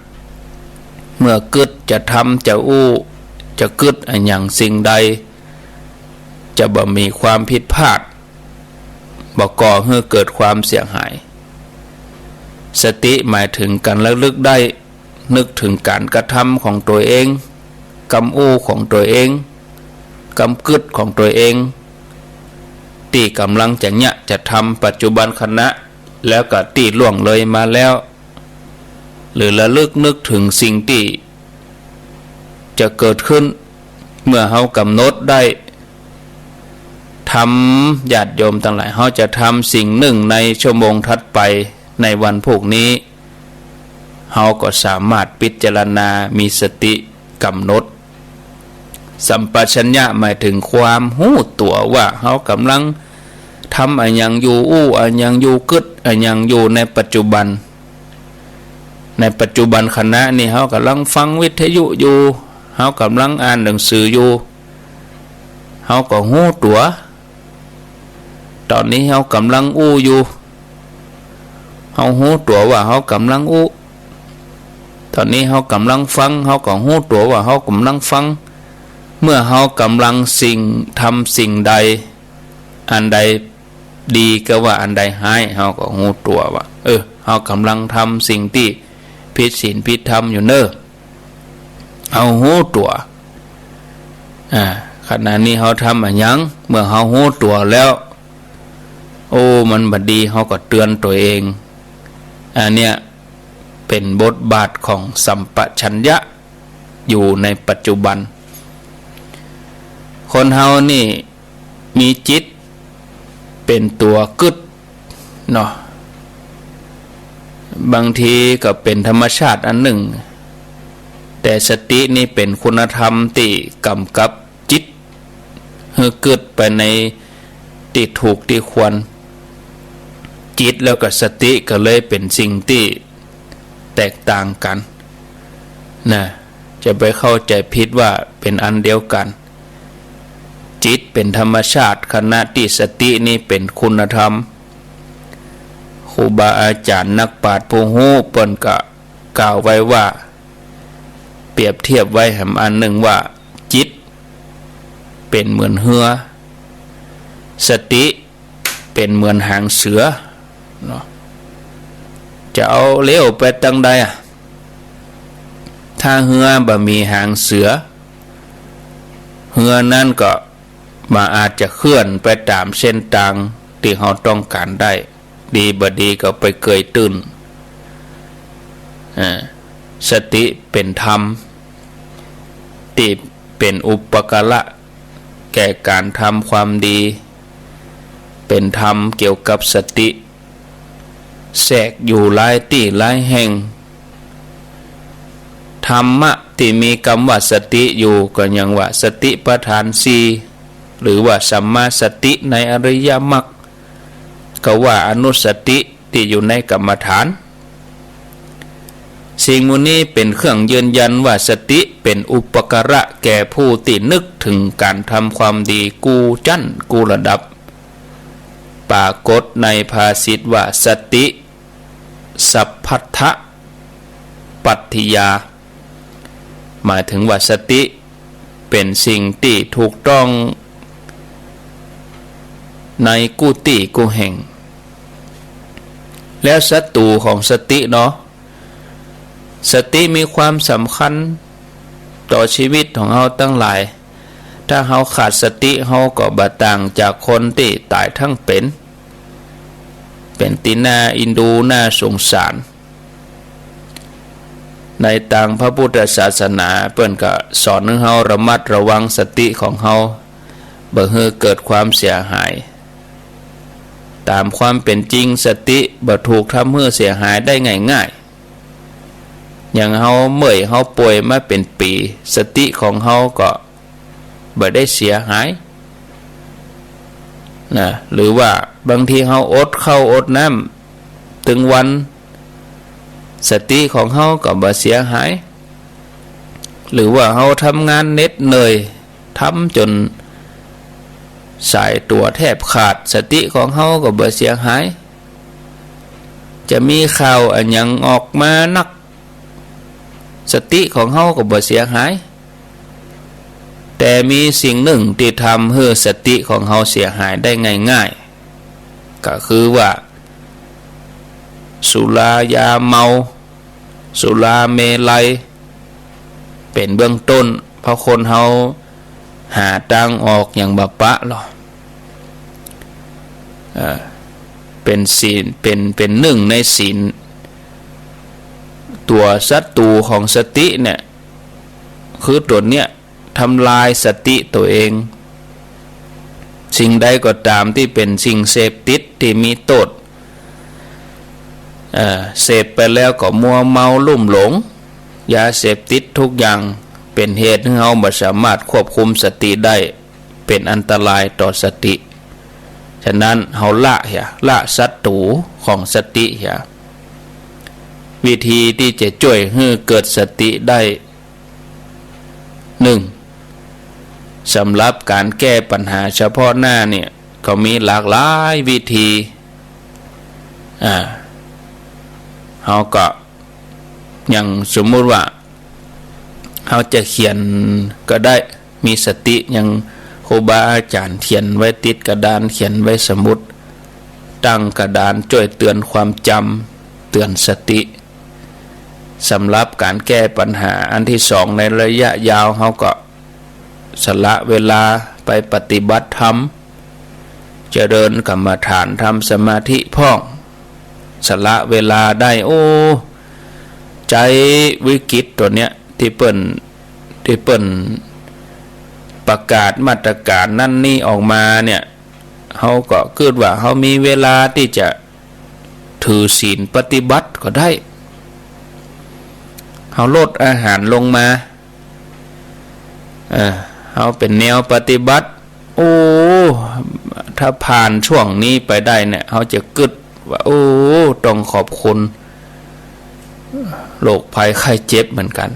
เมื่อกึ๊ดจะทำ จะอู้ จะกึ๊ดอะหยังสิ่งใด จะบ่มีความผิดพลาด บ่ก่อหื้อเกิดความเสียหาย สติหมายเถิงก๋านระลึกได้ นึกเถิงก๋านกระทำของตั๋วเอง กำอู้ของตั๋วเอง กำกึ๊ดของตั๋วเอง ตี้ก่ำลังจะเยียะจะทำปัจจุบันขณะ แล้วก็ตี้ล่วงเลยมาแล้ว หรือระลึกนึกเถิงสิ่งตี้จะเกิดขึ้น เมื่อเฮากำหนดได้ ธรรม ญาติโยมตังหลาย เฮาจะทำสิ่งนึ่งในชั่วโมงถัดไป ในวันพูกนี้ เฮาก็สามารถพิจารณา มีสติกำหนด สัมปชัญญะหมายเถิงความฮู้ตั๋วว่าเฮาก่ำลังทำอะหยังอยู่ อู้อะหยังอยู่ กึ๊ดอะหยังอยู่ในปัจจุบัน ในปัจจุบันขณะนี้เฮาก่ำลังฟังวิทยุอยู่ เฮาก่ำลังอ่านหนังสืออยู่ เฮาก็ฮู้ตั๋ว ต๋อนนี้เฮาก่ำลังอู้อยู่ เฮาฮู้ตั๋วว่าเฮาก่ำลังอู้ ต๋อนนี้เฮาก่ำลังฟัง เฮาก็ฮู้ตั๋วว่าเฮาก่ำลังฟัง เมื่อเฮาก่ำลังสิ่ง ทำสิ่งใด อันใดดีกาว่าอันใดฮ้าย เฮาก็ฮู้ตั๋วว่า เออ เฮาก่ำลังทำสิ่งตี้ผิดศีลผิดธรรมอยู่เน่อ เฮาฮู้ตั๋ว อ่า ขณะนี้เฮาทำอะหยัง เมื่อเฮาฮู้ตั๋วแล้ว โอ้ มันบ่ดี เฮาก็เตือนตั๋วเอง อันเนี้ยเป๋นบทบาทของสัมปชัญญะอยู่ในปัจจุบัน คนเฮานี่มีจิตเป๋นตั๋วกึ๊ดเนาะ บางทีก็เป๋นธรรมชาติอันนึ่ง แต่สตินี่เป๋นคุณธรรมตี้ก๋ำกับจิตหื้อกึ๊ดไปในตี้ถูกตี้ควร จิตแล้วก็สติก็เลยเป๋นสิ่งตี้แตกต่างกั๋นนะ จะไปเข้าใจ๋ผิดว่าเป๋นอันเดียวกั๋น จิตเป๋นธรรมชาติ ขณะตี้สตินี่เป๋นคุณธรรม ครูบาอาจ๋ารย์นักปราชญ์ผู้ฮู้เปิ้นก็กล่าวไว้ว่า เปรียบเทียบไว้แหมอันนึ่งว่า จิตเป๋นเหมือนเฮือ สติเป๋นเหมือนหางเสือเนาะ จะเอาเลี้ยวไปตางใดอะ ถ้าเฮือบ่มีหางเสือ เฮือนั้นก็บ่อาจจะเคลื่อนไปต๋ามเส้นตางตี้เฮาต้องก๋านได้ ดีบ่ดีก็ไปเกยตื้น อ่า สติเป๋นธรรมตี้เป๋นอุปการะแก่ก๋านทำความดี เป๋นธรรมเกี่ยวกับสติ แทรกอยู่หลายตี้หลายแห่ง ธรรมะตี้มีกำว่าสติอยู่ก็อย่างว่าสติปัฏฐานสี่ หรือว่าสัมมาสติในอริยมรรค ก็ว่าอนุสติตี้อยู่ในกรรมฐาน สิ่งหมู่นี้เป๋นเครื่องยืนยันว่าสติเป๋นอุปการะแก่ผู้ตี้นึกเถิงก๋านทำความดีกู้จั้นกู้ระดับ ปรากฏในภาษิตว่า สติสัพพัทธปัตถิยา หมายเถิงว่าสติเป๋นสิ่งตี้ถูกต้องในกู้ตี้กู้แห่ง แล้วศัตรูของสติเนาะ สติมีความสำคัญต่อชีวิตของเฮาตังหลาย ถ้าเฮาขาดสติ เฮาก็บ่ต่างจากคนตี้ต๋ายทั้งเป๋น เป๋นตี้น่าเอ็นดู น่าสงสาร ในตางพระพุทธศาสนาเปิ้นก็สอนหื้อเฮาระมัดระวังสติของเฮา บ่หื้อเกิดความเสียหาย ต๋ามความเป๋นจริงสติบ่ถูกทำหื้อเสียหายได้ง่ายๆ อย่างเฮาเมื่อยเฮาป่วยมาเป๋นปี๋ สติของเฮาก็บ่ได้เสียหายนะ หรือว่าบางทีเฮาอดข้าวอดน้ำตึงวัน สติของเฮาก็บ่เสียหาย หรือว่าเฮาทำงานเหน็ดเหนื่อย ทำจ๋นสายตั๋วแทบขาด สติของเฮาก็บ่เสียหาย จะมีข่าวอะหยังออกมานัก สติของเฮาก็บ่เสียหาย แต่มีสิ่งนึ่งตี้ทำหื้อสติของเฮาเสียหายได้ง่ายๆ ก็คือว่า สุรายาเมา สุราเมรัย เป๋นเบื้องต้น เพราะคนเฮาหาตางออกหยังบ่ปะหรอก เอ่อ เป๋นศีล เป๋น เป๋นนึ่งในศีล ตั๋วศัตรูของสติเนี่ย คือตั๋วเนี้ยทำลายสติตั๋วเอง สิ่งใดก็ต๋ามตี้เป๋นสิ่งเสพติดตี้มีโต้ษ เอ่อ เสพไปแล้วก็มัวเมาลุ่มหลง ยาเสพติดทุกอย่าง เป๋นเหตุหื้อเฮาบ่สามารถควบคุมสติได้ เป๋นอันตรายต่อสติ ฉะนั้นเฮาละเหีย ละศัตรู๋ของสติเหีย วิธีตี้จะจ้วยหื้อเกิดสติได้ นึ่ง สำหรับก๋านแก้ปัญหาเฉพาะหน้าเนี่ย ก็มีหลากหลายวิธี อ่า เฮาก็ อย่างสมมุติว่า เฮาจะเขียนก็ได้ มีสติ อย่างครูบาอาจ๋ารย์เขียนไว้ติดกระดาน เขียนไว้สมุด ตั้งกระดานจ้วยเตือนความจ๋ำ เตือนสติ สำหรับก๋านแก้ปัญหาอันตี้สองในระยะยาว เฮาก็สละเวลาไปปฏิบัติธรรม เจริญกรรมฐาน ทำสมาธิพ่อง สละเวลาได้ โอ้ ใจ๊วิกฤตตั๋วเนี้ย ตี้เปิ้น ตี้เปิ้นประกาศมาตรก๋านนั้นนี้ออกมาเนี่ย เฮาก็กึ๊ดว่าเฮามีเวลาตี้จะถือศีลปฏิบัติก็ได้ เฮาลดอาหารลงมา เออ เฮาเป๋นแนวปฏิบัติ โอ้ ถ้าผ่านช่วงนี้ไปได้เนี่ย เฮาจะกึ๊ดว่า โอ้ ต้องขอบคุณโรคภัยไข้เจ็บเหมือนกั๋น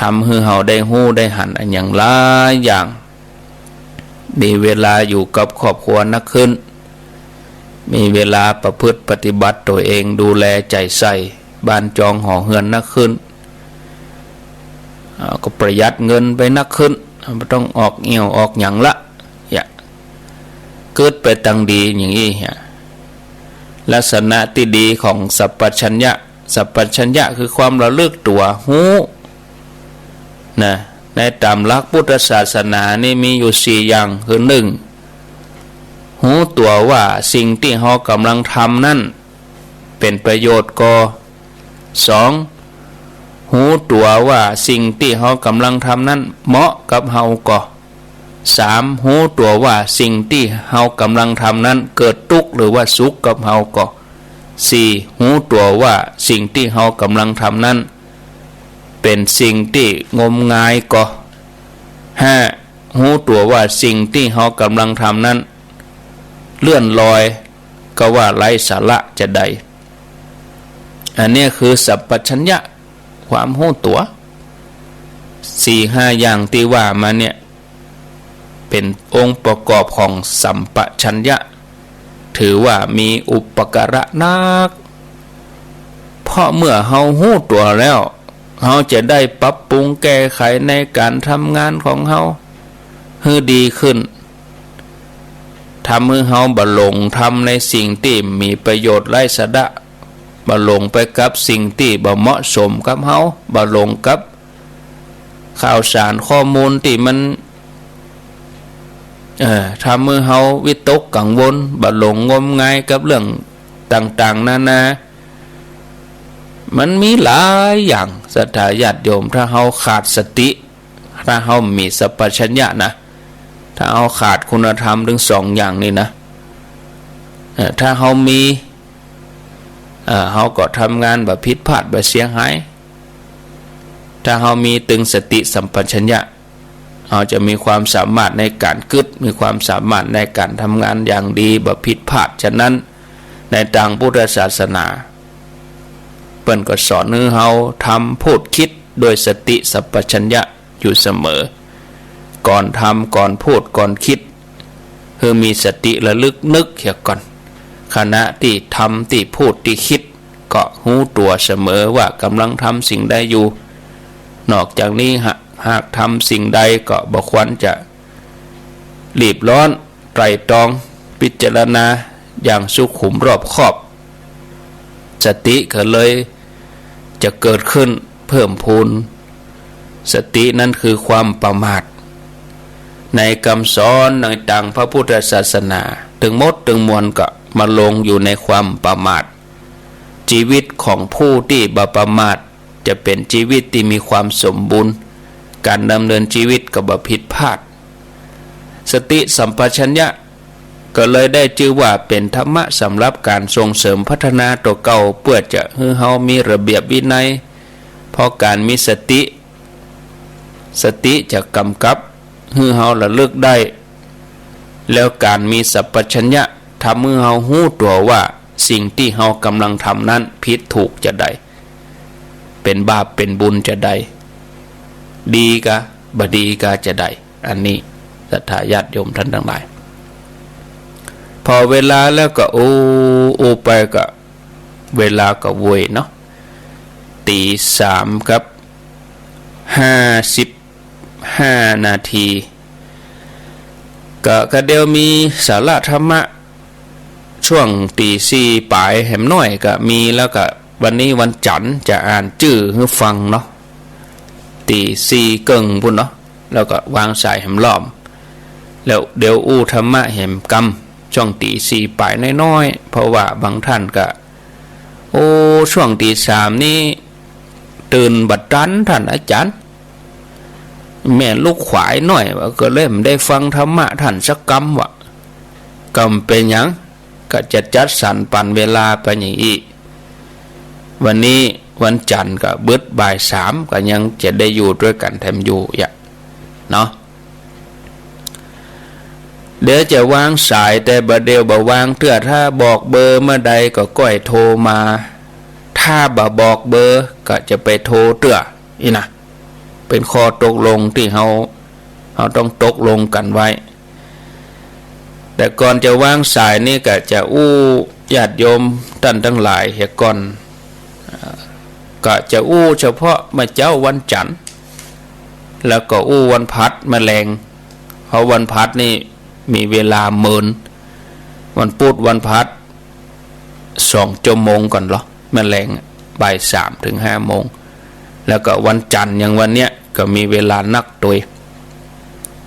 ทำหื้อเฮาได้ฮู้ได้หันอะหยังหลายอย่าง มีเวลาอยู่กับครอบครัวนักขึ้น มีเวลาประพฤติปฏิบัติตั๋วเอง ดูแลใจ๋ใส่บ้านจองหอเฮือนนักขึ้น อ่า ก็ประหยัดเงินไปนักขึ้น บ่ต้องออกเอี่ยวออกหยังละ เหีย กึ๊ดไปตังดีอย่างอี้เหีย ลักษณะตี้ดีของสัมปชัญญะ สัมปชัญญะคือความระลึกตั๋ว ฮู้ นะ ในต๋ามหลักพุทธศาสนานี่มีอยู่สี่อย่าง คือ นึ่ง ฮู้ตั๋วว่าสิ่งตี้เฮากำลังทำนั้น เป๋นประโยชน์ก่อ สอง ฮู้ตั๋วว่าสิ่งตี้เฮากำลังทำนั้นเหมาะกับเฮาก่อ สาม ฮู้ตั๋วว่าสิ่งตี้เฮากำลังทำนั้นเกิดตุ๊กข์หรือว่าสุขกับเฮาก่อ สี่ ฮู้ตั๋วว่าสิ่งตี้เฮากำลังทำนั้นเป๋นสิ่งตี้งมงายก่อ ห้า ฮู้ตั๋วว่าสิ่งตี้เฮากำลังทำนั้นเลื่อนลอย ก็ว่าไร้สาระจาใด อันเนี้ยคือสัมปชัญญะ ความฮู้ตั๋ว สี่ห้าอย่างตี้ว่ามาเนี่ย เป๋นองค์ประกอบของสัมปชัญญะ ถือว่ามีอุปการะนัก เพราะเมื่อเฮาฮู้ตั๋วแล้ว เฮาจะได้ปรับปรุงแก้ไขในก๋านทำงานของเฮาหื้อดีขึ้น ทำหื้อเฮาบ่หลงทำในสิ่งตี้มีประโยชน์ไร้สาระ บ่หลงไปกับสิ่งตี้บ่เหมาะสมกับเฮา บ่หลงกับข่าวสารข้อมูลตี้มัน เอ่อ ทำหื้อเฮาวิตกกังวล บ่หลงงมงายกับเรื่องต่างๆ นานา มันมีหลายอย่าง ศรัทธาญาติโยม ถ้าเฮาขาดสติ ถ้าเฮามีสัมปชัญญะนะ ถ้าเฮาขาดคุณธรรมตึงสองอย่างนี้นะ เอ่อ ถ้าเฮามี เอ่อ เฮาก็ทำงานบ่ผิดพลาด บ่เสียหาย ถ้าเฮามีตึงสติสัมปชัญญะ เฮาจะมีความสามารถในก๋านกึ๊ด มีความสามารถในก๋านทำงานอย่างดี บ่ผิดพลาด ฉะนั้นในตางพุทธศาสนา เปิ้นก็สอนหื้อเฮาทำ พูด คิด โดยสติสัมปชัญญะอยู่เสมอ ก่อนทำ ก่อนพูด ก่อนคิด หื้อมีสติระลึกนึกเหียก่อน ขณะตี้ทำ ตี้พูด ตี้คิด ก็ฮู้ตั๋วเสมอว่ากำลังทำสิ่งใดอยู่ นอกจากนี้หาก หากทำสิ่งใดก็บ่ควรจะรีบร้อน ไตร่ตรอง พิจารณาอย่างสุขุมรอบคอบ สติก็เลยจะเกิดขึ้นเพิ่มพูน สตินั้นคือความประมาท ในกำสอนในตางพระพุทธศาสนา ตึงหมดตึงมวลก็มาลงอยู่ในความประมาท จีวิตของผู้ตี้บ่ประมาท จะเป๋นจีวิตตี้มีความสมบูรณ์ ก๋านดำเนินจีวิตก็บ่ผิดพลาด สติสัมปชัญญะ ก็เลยได้จื้อว่าเป๋นธรรมะสำหรับก๋านส่งเสริมพัฒนาตั๋วเก่า เปื้อจะหื้อเฮามีระเบียบวินัย เพราะก๋านมีสติ สติจะก๋ำกับหื้อเฮาระลึกได้ แล้วก๋านมีสัมปชัญญะทำหื้อเฮาฮู้ตั๋วว่าสิ่งตี้เฮาก่ำลังทำนั้นผิดถูกจาใด เป๋นบาปเป๋นบุญจาใด ดีกาบ่ดีกาจาใด อันนี้ศรัทธาญาติโยมต้านตังหลาย ผ่อเวลาแล้วก็อู้ อู้ไปก็เวลาก็โวยเนาะ ตี๋สามกับห้าสิบห้านาที ก็ ก็เดี๋ยวมีสาระธรรมะ ช่วงตี๋สี่ป๋ายแหมน้อยก็มี แล้วก็วันนี้วันจั๋นจะอ่านจื้อหื้อฟังเนาะ ตี๋สี่เกิ่งปู้นเนาะ แล้วก็วางสายแหมรอบ แล้วเดี๋ยวอู้ธรรมะแหมกำ ช่วงตี๋สี่ป๋ายน้อยๆ เพราะว่าบางต้านก็ โอ้ ช่วงตี๋สามนี้ตื่นบ่ตันต้านอาจ๋ารย์ แม่ลูกขวายน้อยว่า ก็เลยบ่ได้ฟังธรรมะต้านสักกำว่า ก็บ่เป๋นหยัง ก็จะจัดสรรปันเวลาไปอย่างอี้ วันนี้วันจั๋นก็บึดบ่ายสาม ก็ยังจะได้อยู่ตวยกั๋นแถมอยู่อย่าเนาะ เดี๋ยวจะวางสาย แต่บ่าเดี่ยวบ่าวางเตื้อ ถ้าบอกเบอร์เมื่อใดก็ก้อยโทรมา ถ้าบ่บอกเบอร์ก็จะไปโทรเตื้อ อี้นะ เป๋นข้อตกลงตี้เฮา เฮาต้องตกลงกั๋นไว้ แต่ก่อนจะวางสายนี่ก็จะอู้ญาติโยมต้านตังหลายเหียก่อน อ่า ก็จะอู้เฉพาะเมื่อเจ๊าวันจั๋น แล้วก็อู้วันพฤหัสเมื่อแลง เพราะวันพฤหัสนี่มีเวลาเมิน วันพุธวันพฤหัสสองจั่วโมงก่อนเหรอ เมื่อแลงบ่ายสามเถิงห้าโมง แล้วก็วันจั๋นอย่างวันเนี้ยก็มีเวลานักตวย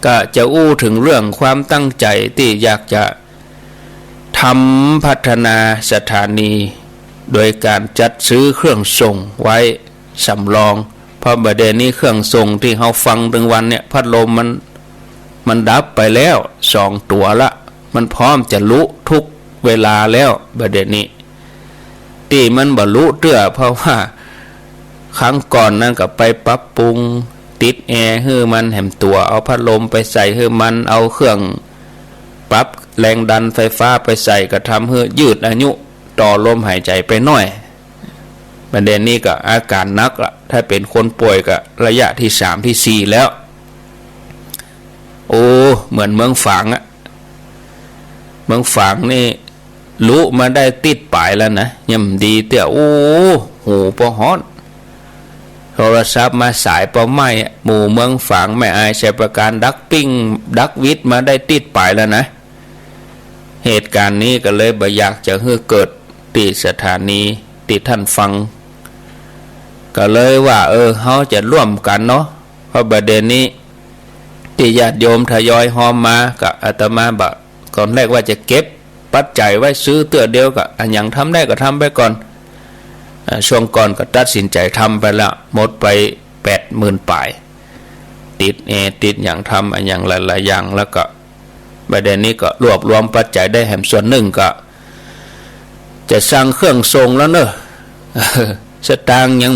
ก็จะอู้เถิงเรื่องความตั้งใจ๋ตี้อยากจะทำพัฒนาสถานี โดยก๋านจัดซื้อเครื่องส่งไว้สำรอง เพราะบ่าเดี่ยวนี้เครื่องส่งตี้เฮาฟังตึงวันเนี่ย พัดลมมัน มันดับไปแล้วสองตั๋วละ มันพร้อมจะลุทุกเวลาแล้ว บ่าเดี่ยวนี้ ตี้มันบ่ลุเตื้อ เพราะว่าครั้งก่อนนั้นก็ไปปรับปรุง ติดแอร์หื้อมันแหมตั๋ว เอาพัดลมไปใส่หื้อมัน เอาเครื่องปรับแรงดันไฟฟ้าไปใส่ ก็ทำหื้อยืดอายุต่อลมหายใจ๋ไปหน้อย บ่าเดี่ยวนี้ก็อาก๋ารหนักละ ถ้าเป๋นคนป่วยก็ระยะตี้สามตี้สี่แล้ว โอ้ เหมือนเมืองฝางอะ เมืองฝางนี่ลุมาได้ติ๊ดป๋ายแล้วนะ ยังดีเตื้อ โอ้ หูปอฮ้อน โทรศัพท์มาสายปอไหม้อะ หมู่เมืองฝาง แม่อาย ชัยปราการ ดักปิ้ง ดักวิทย์มาได้ติ๊ดป๋ายแล้วนะ เหตุก๋ารณ์นี้ก็เลยบ่อยากจะหื้อเกิดตี้สถานีตี้ต้านฟัง ก็เลยว่า เออ เฮาจะร่วมกั๋นเนาะ เพราะบ่าเดี่ยวนี้ตี้ญาติโยมทยอยฮอมมา ก็อาตมาบ่า ก่อนแรกว่าจะเก็บปัจจัยไว้ซื้อเตื้อเดียว ก็อะหยังทำได้ก็ทำไปก่อน อ่า ช่วงก่อนก็ตัดสินใจ๋ทำไปละ หมดไปแปดหมื่นป๋าย ติดแอร์ ติดหยัง ทำอะหยังหลายๆ อย่าง แล้วก็บ่าเดี่ยวนี้ก็รวบรวมปัจจัยได้แหมส่วนนึ่ง ก็จะสั่งเครื่องส่งแล้วเนาะ สตางค์ยัง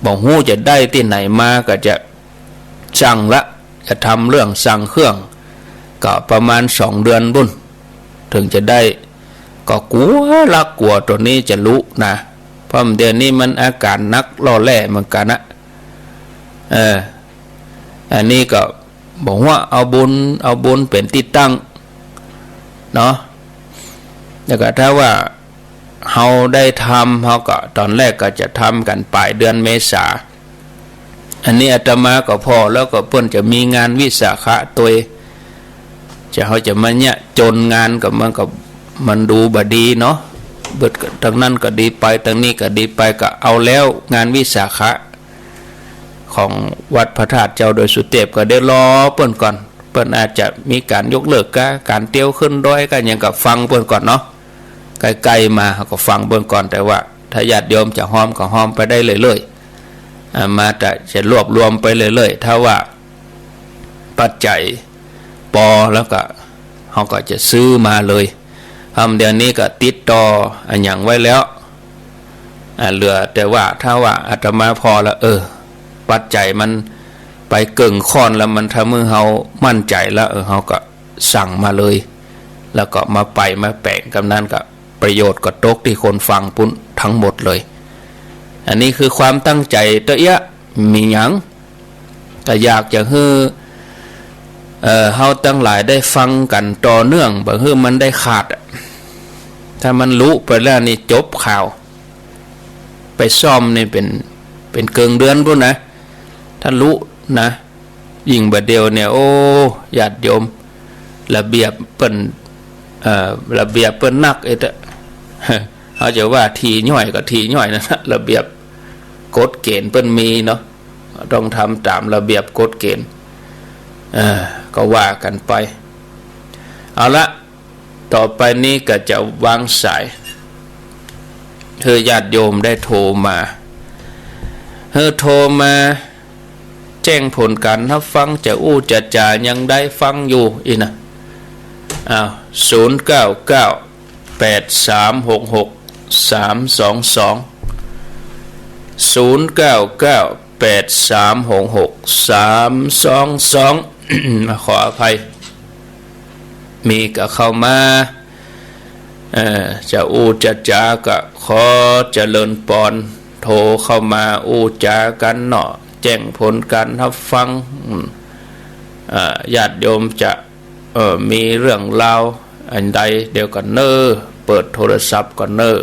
บ่ฮู้จะได้ตี้ไหนมา ก็จะสั่งละ จะทำเรื่องสั่งเครื่อง ก็ประมาณสองเดือนปู้น เถิงจะได้ ก็กั๋วละกั๋วตั๋วนี้จะลุนะ เพราะบ่าเดี่ยวนี้มันอาก๋ารหนักล่อแร่เหมือนกั๋นนะ เออ อันนี้ก็บอกว่าเอาบุญ เอาบุญเป๋นตี้ตั้งเนาะ แล้วก็ถ้าว่าเฮาได้ทำ เฮาก็ต๋อนแรกก็จะทำกั๋นป๋ายเดือนเมษา อันนี้อาตมาก็ผ่อแล้ว ก็เปิ้นจะมีงานวิสาขะตวย จะ เฮาจะมาเยียะจนงานก็ มันก็ มันดูบ่ดีเนาะ เบิด ตางนั้นก็ดีไป ตางนี้ก็ดีไป ก็เอาแล้วงานวิสาขะของวัดพระธาตุเจ้าดอยสุเตพ ก็เดี๋ยวรอเปิ้นก่อน เปิ้นอาจจะมีก๋านยกเลิกกา ก๋านเตียวขึ้นดอยกา หยังก็ฟังเปิ้นก่อนเนาะ ใก้ๆ มาเฮาก็ฟังเปิ้นก่อน แต่ว่าถ้าญาติโยมจะฮอมก็ฮอมไปได้เรื่อยๆ อ่า อาตมาจะรวบรวมไปเรื่อยๆ ถ้าว่าปัจจัยปอแล้วก็ เฮาก็จะซื้อมาเลย อ่า เดี๋ยวนี้ก็ติดต่ออะหยังไว้แล้ว อ่า เหลือแต่ว่าถ้าว่าอาตมาผ่อแล้ว เออ ปัจจัยมัน ไปเกิ่งข้อนแล้วมันทำหื้อเฮามั่นใจ๋แล้ว เออ เฮาก็สั่งมาเลย แล้วก็มาไปมาแป๋งกำนั้นก็ประโยชน์ก็ตกตี้คนฟังปู้นตึงหมดเลย อันนี้คือความตั้งใจ๋เต๊อะเยียะ บ่มีหยัง ก็อยากจะหื้อ เอ่อ เฮาตังหลายได้ฟังกั๋นต่อเนื่อง บ่หื้อมันได้ขาดอะ ถ้ามันลุไปแล้วนี่จบข่าว ไปซ่อมนี่เป๋น เป๋นเกิ่งเดือนปู้นนะ ถ้าลุนะ ยิ่งบ่าเดี่ยวเนี่ย โอ้ ญาติโยม ระเบียบเปิ้น เอ่อ ระเบียบเปิ้นนักเอ๊ะ เฮาจะว่าถี่ย่อยก็ถี่ย่อยนั่นนะ ระเบียบกฎเกณฑ์เปิ้นมีเนาะ ต้องทำต๋ามระเบียบกฎเกณฑ์ เอ่อ ก็ว่ากั๋นไป เอาละ ต่อไปนี้ก็จะวางสาย หื้อญาติโยมได้โทรมา หื้อโทรมาแจ้งผลก๋านฮับฟัง จะอู้จะจ๋ายังได้ฟังอยู่อี้นะ อ้าว ศูนย์เก้าเก้า แปดสามหกหก สามสองสอง ศูนย์เก้าเก้า แปดสามหกหก สามสองสอง ขออภัย มีก็เข้ามา เอ่อ จะอู้จะจ๋าก็ขอเจริญปอน โทรเข้ามาอู้จ๋ากั๋นเนาะ แจ้งผลก๋านฮับฟัง อืม เอ่อ ญาติโยมจะ เอ่อ มีเรื่องราวอันใดเดี๋ยวก่อนเน่อ เปิดโทรศัพท์ก่อนเน่อ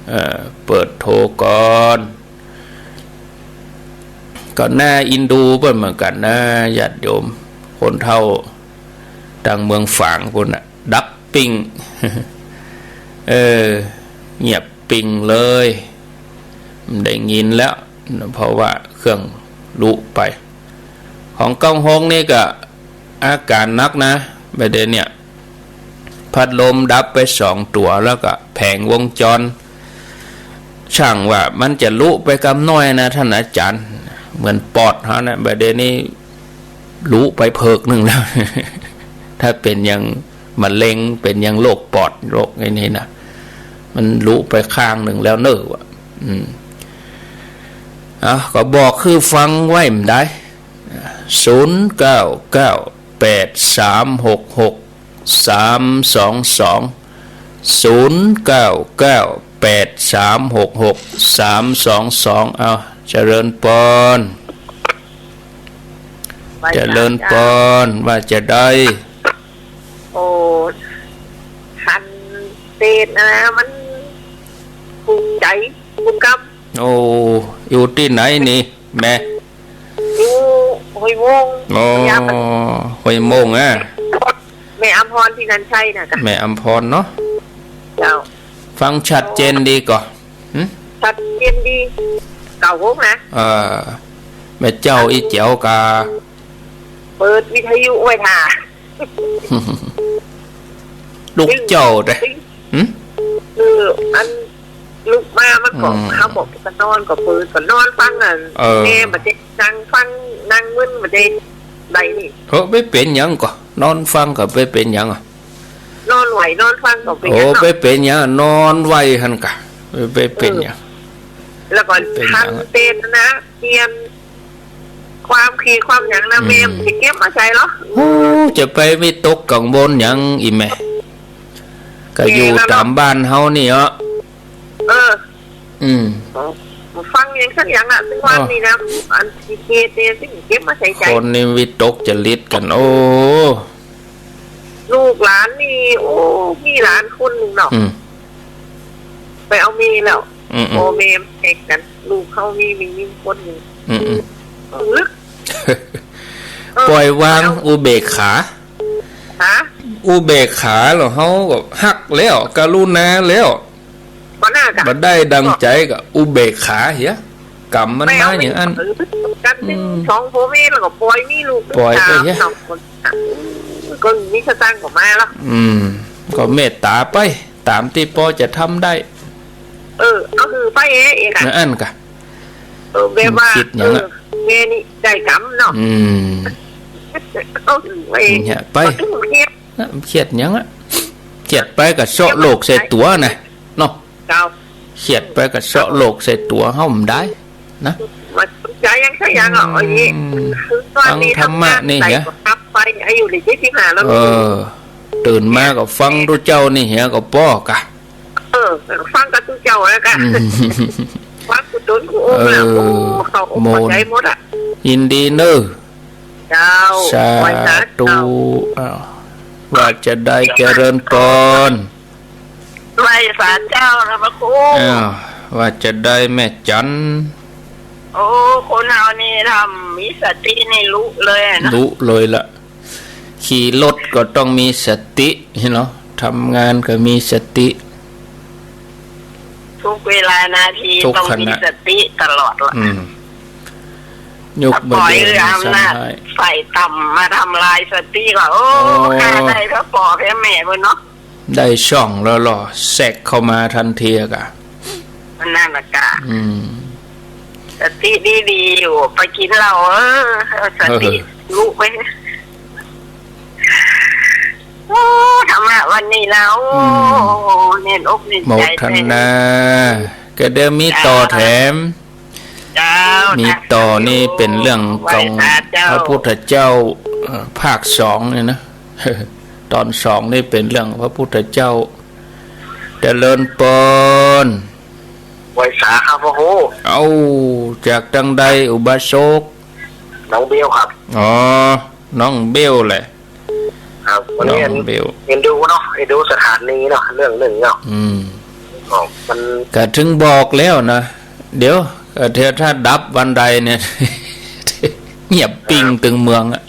เอ่อ เปิดโทรก่อน ก็น่าเอ็นดูเปิ้นเหมือนกั๋นนะ ญาติโยม คนเฒ่าตางเมืองฝางปู้นน่ะ ดับปิ้ง เออ เงียบปิ้งเลย บ่ได้ยินแล้ว เพราะว่าเครื่องลุไป ของเก้าหกนี่ก็อาก๋านหนักนะ บ่าเดี่ยวเนี่ย พัดลมดับไปสองตั๋ว แล้วก็แผงวงจร ช่างว่ามันจะลุไปกำน้อยนะ ต้านอาจ๋ารย์ เหมือนปอดเฮานะ บ่าเดี่ยวนี้ลุไปเผิกนึ่งแล้ว ถ้าเป๋นอย่างมะเร็ง เป๋นอย่างโรคปอด โรคไอ้นี่นะ มันลุไปข้างนึ่งแล้วเน่อว่ะ อืม อ่ะ ก็บอกหื้อฟังไว้บ่ได้ ศูนย์เก้าเก้า แปดสามหกหก สามสองสอง ศูนย์เก้าเก้า แปดสามหกหก สามสองสอง เอา เจริญปอน เจริญปอน ว่าจะได้ โอ้ คันเตนนะ มันกุมใจ๋ กุมกำ โอ้ อยู่ตี้ไหนนี่ แม่ อยู่ห้วยโมง อ๋อ ยามมัน ห้วยโมงอะ แม่อำพร ที่นันชัยน่ะกะ แม่อำพรเนาะ เจ้า ฟังชัดเจนดีก่อ หึ ชัดเจนดี เก้าหกนะ เออ แม่เจ้าอี้แจ๋วก่า เปิดวิทยุไว้ถ่า ลูกเจ้าเด้อ หึ คืออันลุกมามันก็ อืม เขาบอกจะนอนก็เปิด ก็นอนฟังอัน เออ แม่บ่ได้นั่งฟัง นั่งมึนบ่ได้ใดนี่ เออ บ่เป๋นหยังก่อ นอนฟังก็บ่เป๋นหยังอะ นอนไหวนอนฟังก็เป๋นหยังเนาะ โอ้ บ่เป๋นหยัง นอนไหวหั้นก่ะ บ่ บ่เป๋นหยัง เออ แล้วก็ บ่เป๋นหยัง คันเตนนะ เปลี่ยน ความเครียดความหยังนะ อืม แม่มันจะเก็บมาใส่เหรอ โอ้ จะไปวิตกกังวลหยังอีแม่ ก็อยู่ แม่แล้วเนาะ ต๋ามบ้านเฮานี่เหรอ เออ อืม ฟังหยังสักอย่างอะ ซึ่งวันนี้นะ อันเครียดเนี่ย ซึ่งเก็บมาใส่ใจ๋ คนนี่วิตกจริตกั๋น โอ้ ลูกหลานนี่ โอ้ มีหลานคนนึ่งเนาะ อืม ไปเอาเมียแล้ว อืมๆ พ่อแม่แยกกั๋น ลูกเขามี มียิ่งคนนึ่ง อืมๆ เออ เออ ปล่อยวาง แล้ว อุเบกขา ฮะ อุเบกขาแล้ว เฮาก็ฮักแล้ว กรุณาแล้ว บ่น่ากะ บ่ได้ดังใจ๋ก็อุเบกขาเหีย กรรมมันมาอย่างอั้น ไปเอาเมีย เออ กั๋นนึ่ง อืม สองพ่อแม่แล้วก็ปล่อยมีลูก ปล่อยไปเหีย สามเนาะ ก็มีสตางค์ก็มาแล้ว อืม ก็เมตต๋าไป ต๋ามตี้ปอจะทำได้ เออ เอาหื้อไปเองอะ นั่นอั้นกะ เออ แบบว่า มันคิดหยังอะ เออ แม่นี่ได้กรรมเนาะ อืม เอาหื้อไปเอง เนี่ยไป บ่ต้องเครียด นะ เครียดหยังอะ เครียดไปก็เซาะโลกใส่ตั๋วนะ เนาะ เจ้า เครียดไปก็เซาะโลกใส่ตั๋วเฮาบ่ได้นะ มัน จ๋ายังใส่ยังอ่ะ อืม อันนี้ คือว่า ฟังธรรมะนี่ ใส่ เหีย กับตับไป อายุได้เจ็ดสิบห้าแล้ว เออ ตื่นมาก็ฟังตุ๊เจ้านี่เหียก็ป้อกะ เออ ฟังกับตุ๊เจ้าแล้วกะ อืม ฟังกูต๋นกูองค์แล้ว เออ โอ้ เข้าอก โมน เข้าใจ๋หมดอ่ะ ยินดีเน่อ เจ้า สาธุ ไหว้สาเจ้า อ้าว ว่าจะใด เจริญปอน ไหว้สาเจ้านะพระครู อ้าว ว่าจะใดแม่จัน โอ้ คนเฮานี่ถ้ามีสตินี่ลุเลยอะนะ ลุเลยละ ขี่รถก็ต้องมีสติเนาะ ทำงานก็มีสติ ทุกเวลานาที ทุกขณะ ต้องมีสติตลอดละ อืม ยก ถ้าปล่อย บ่เดิน ให้อำนาจ ซ้ำให้ ฝ่ายต่ำมาทำลายสติก็ โอ้ โอ้ ฆ่าได้เท่าป้อแท้แม่เพิ่นเนาะ ได้ช่องแล้วล่อ แทรกเข้ามาทันทีอะกะ มันนั่นละกะ อืม สติดีๆ อยู่ ไปกิ๋นเหล้า เออ เอาสติ เออ ลุไป โอ้ ธรรมะวันนี้นะ โอ้ อืม แน่นอกแน่นใจ๋ โมทนา แท้ ก็เดี๋ยวมีต่อแถม เจ้า มีต่อนี่เป๋นเรื่องของ ไหว้สาเจ้า พระพุทธเจ้า เอ่อ ภาคสองเนี่ยนะ ต๋อนสองนี่เป๋นเรื่องพระพุทธเจ้า เจริญปอน ไหว้สาครับพระครู เอ้า จากตังใดอุบาสก น้องเบลครับ อ๋อ น้องเบลแหละ ครับ วันนี้ น้องเบล เห็นดูเนาะ เห็นดูสถานีเนาะ เรื่องหนึ่งเนาะ อืม อ๋อ มัน ก็ถึงบอกแล้วนะ เดี๋ยว เอ่อ ถ้า ถ้าดับวันใดเนี่ย เงียบปิ้งตึงเมืองอะ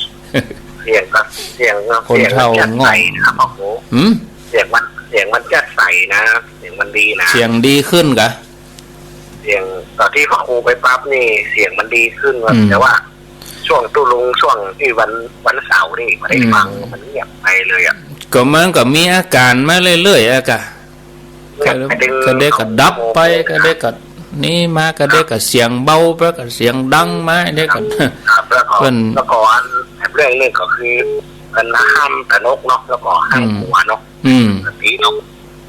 เสียงก็ เสียงก็ คนเฒ่า เสียงมันจะใสนะครับพระครู หืม เสียงมัน เสียงมันจะใสนะ เสียงมันดีนะ เสียงดีขึ้นกะ เสียง ต๋อนตี้พระครูไปปั๊บนี่ เสียงมันดีขึ้นครับ อืม แต่ว่า ช่วงตุ๊ลุง ช่วงตี้วัน วันเสาร์นี่ บ่ได้ฟัง อืม มันเงียบไปเลยอะ ก็มันก็มีอาก๋านมาเรื่อยๆ อะกะ เงียบไป ก็เดี๋ยวก็ดับไป ก็เดี๋ยวก็นี่มา ก็เดี๋ยวก็เสียงเบาไป ก็เสียงดังมา เดี๋ยวก็ ครับ แล้วก็ เปิ้น แล้วก็อัน เรื่องหนึ่งก็คือ มันห้ามตระหนกเนาะ แล้วก็ห้าม อืม กลัวเนาะ อืม สติเนาะ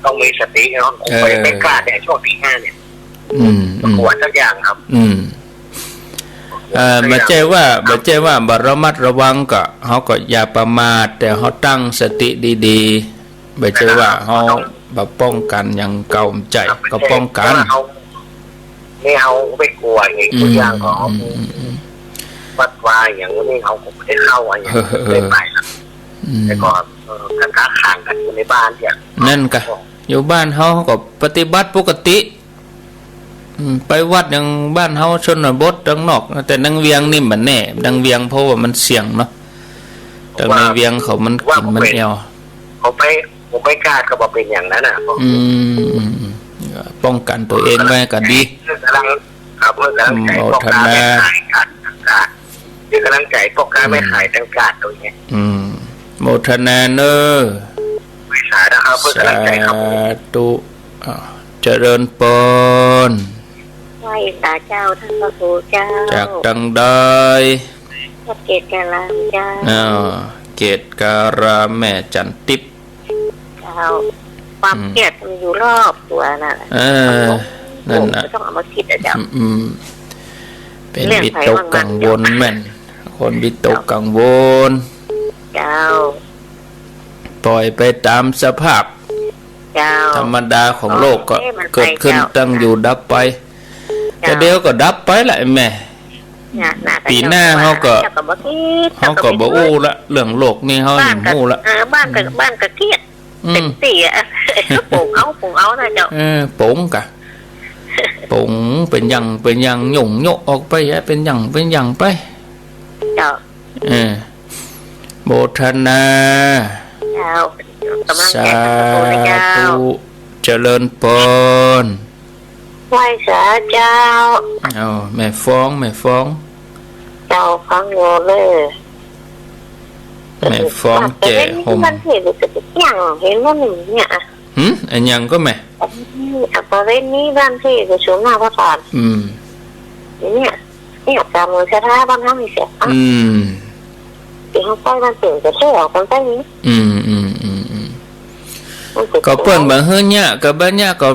ต้องมีสติเนาะ เออ ไป ไปกล้าเนี่ย ช่วงตีห้าเนี่ย อืม อืม กลัวสักอย่างครับ อืม เอ่อ บ่ใจ้ว่า บ่ใจ้ว่าบ่ระมัดระวังก็ เฮาก็อย่าประมาท แต่เฮาตั้งสติดีๆ บ่ใจ้ว่าเฮาบ่ป้องกั๋นอย่างเก่า บ่ใจ้ ครับ ก็ป้องกั๋น เฮา นี่เฮาไปกลัวไง อืม ทุกอย่างก็ อืม อืม อืม วัดวาอย่างนี้เฮาก็บ่ได้เข้าอะ อย่าง เออ ไม่ไปละ อืม แต่ก่อน เออ กันค้าขายกันอยู่ในบ้านเนี่ย นั่นกะ อยู่บ้านเฮาก็ปฏิบัติปกติ อืม ไปวัดอย่างบ้านเฮาชนบทตังนอก แต่ตังเวียงนี่บ่แน่ ตังเวียงเพราะว่ามันเสี่ยงเนาะ ตังในเวียงเขามันกิ๋นมันแอ่ว ผมไป ผมไปกาดก็บ่เป๋นอย่างนั้นน่ะ อืม อืม อืม ป้องกั๋นตั๋วเองไว้ก็ดี เพื่อกำลัง ครับ เพื่อกำลังใจ๋ อืม พ่อค้าแม่ขายกาด กาด เพื่อกำลังใจ๋พ่อค้าแม่ขายตังกาดตั๋วเนี้ย อืม โมทนาเน่อ ไหว้สานะครับ เพื่อกำลังใจ๋ครับ สาธุ อ้าว เจริญปอน ไหว้สาเจ้าต้านพระครูเจ้า จากตังใด จากเกตการามเจ้า อ้าว เกตการามแม่จันติพย์ เจ้า ความ อืม เครียดมันอยู่รอบตั๋วน่ะ เออ นั่นน่ะ ก็ต้องเอามาคิดอะเจ้า อืม อืม เป๋นวิตกกังวลแม่น คนวิตกกังวล เจ้า ปล่อยไปต๋ามสภาพ เจ้า ธรรมดาของโลกก็ เออ มันไป เกิดขึ้น เจ้า ตั้งอยู่ดับไป เจ้า แต่เดี๋ยวก็ดับไปละแม่ เนี่ย น่าจะ ปี๋หน้าเฮาก็ เจ้าก็บ่คิด เฮาก็บ่อู้ละ เรื่องโลกนี่เฮา บ้านก็ บ่ฮู้ละ เออ บ้านก็ อืม บ้านก็เครียด อืม เต็มตี้อะ ปงเอา ปงเอานะเจ้า เออ ปงกะ ปงเป๋นอย่าง เป๋นอย่าง หย่งโยะออกไปอะ เป๋นอย่าง เป๋นอย่างไป เจ้า เออ โมทนา เจ้า กำลังใจ๋ สาธุ เจ้า เจริญปอน ไหว้สาเจ้า เอา แม่ฟอง แม่ฟอง เจ้าฟังอยู่เลย แม่ฟองแจ่ห่ม บ้านเทศน์ก็เตี้ยง เห็นบ่นี่เนี่ย หืม อะหยังก็แม่ อันนี้ อะ บริเวณนี้บ้านเทศน์ก็ศูนย์หน้าพระธาตุ อืม เนี่ย เนี่ย ต๋ามหมู่สถาบันเฮานี่เสีย อืม ตี้เฮาไปบ้านเปิ้นก็แค่ออกกันไปนี่ อืม อืม อืม อืม มันก็ ก็เปิ้นบ่หื้อเนี่ย ก็บ่เนี่ย ก็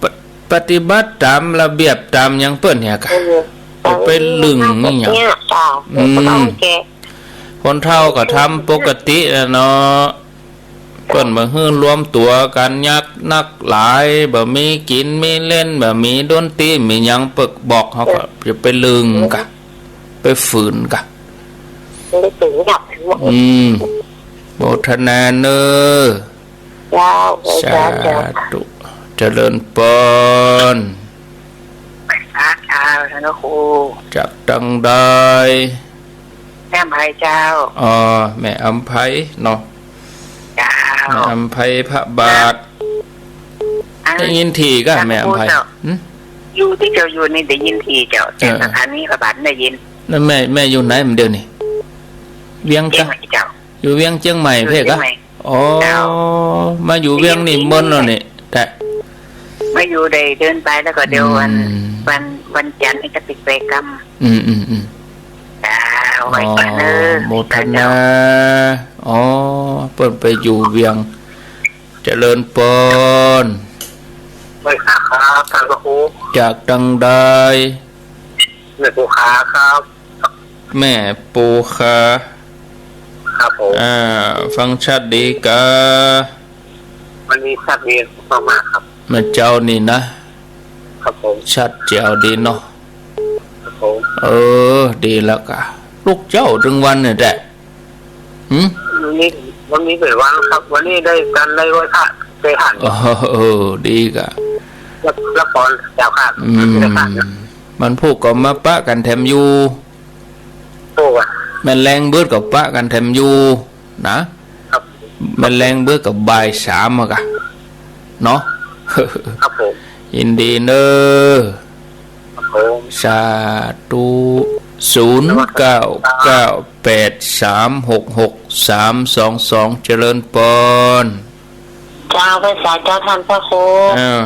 ปะ- ปฏิบัติต๋ามระเบียบต๋ามหยังเปิ้นเหียกะ เออ จะไปลึงนี่หยัง เนี่ยเจ้า อืม คนเฒ่าแก่ คนเฒ่าก็ทำปกติแหละเนาะ เปิ้นบ่หื้อรวมตั๋วกั๋นยักนักหลาย บ่มีกิ๋นมีเล่น บ่มีดนตรีมีหยัง เปิ้นบอกเฮาก็ เออ จะไปลึงกะ ไปฝืนกะ บ่ได้ฝืนกะ อืม โมทนาเน้อ เจ้า สาธุ เจริญปอน สาธุ ท่านครู จากตังใด แม่อำไพเจ้า อ๋อ แม่อำไพเนาะ เจ้า แม่อำไพพระบาท อ่า ได้ยินถี่ก่ะ แม่อำไพ เจ้า หึ อยู่ตี้เจ้าอยู่นี่ได้ยินถี่เจ้า แต่ เออ สถานีพระบาทได้ยิน แล้วแม่ แม่อยู่ไหนเดี๋ยวนี้ เวียง เชียง กะ ใหม่เจ้า อยู่เวียงเชียงใหม่ อยู่ เพ่กะ เชียงใหม่ อ๋อ เจ้า มาอยู่เวียงนี่เมินแล้วนี่ แต่ มาอยู่ได้เดือนไปแล้วก็เดี๋ยววัน อืม วัน วันจันทร์นี่ก็ติดไปกำ อืม อืม อืม เจ้า ไหว้พระเน้อ อ๋อ โมทนา เจ้า อ๋อ เปิ้นไปอยู่เวียง เจริญปอน ไหว้พระครับ ท่านพระครู จากตังใด แม่ปูขาครับ แม่ปูขา ครับผม อ่า ฟังชัดดีกา วันนี้ชัดดีมากๆ ครับ เมื่อเจ๊านี่นะ ครับผม ชัดแจ๋วดีเนาะ ครับผม เออ ดีแล้วกา ลุกเจ๊าตึงวันเนี่ยแหละ หืม วันนี้ วันนี้เป๋นวันครับ วันนี้ได้กั๋นได้ไหว้พระ ได้หัน เออ เออ ดีกา รับ รับปอนเจ้าครับ อืม ได้หันนะ มันพูกก็มาปะกั๋นแถมอยู่ โอ้ว่ะ แม่นแลงเบิดก็ปะกั๋นแถมอยู่นะ ครับ แม่นแลงเบิดก็บ่ายสามอะกะ เนาะ ครับผม ยินดีเน้อ ครับผม สาธุ ศูนย์เก้าเก้าแปดสามหกหกสามสองสอง เจริญปอน เจ้า ไหว้สาเจ้าท่านพระครู เออ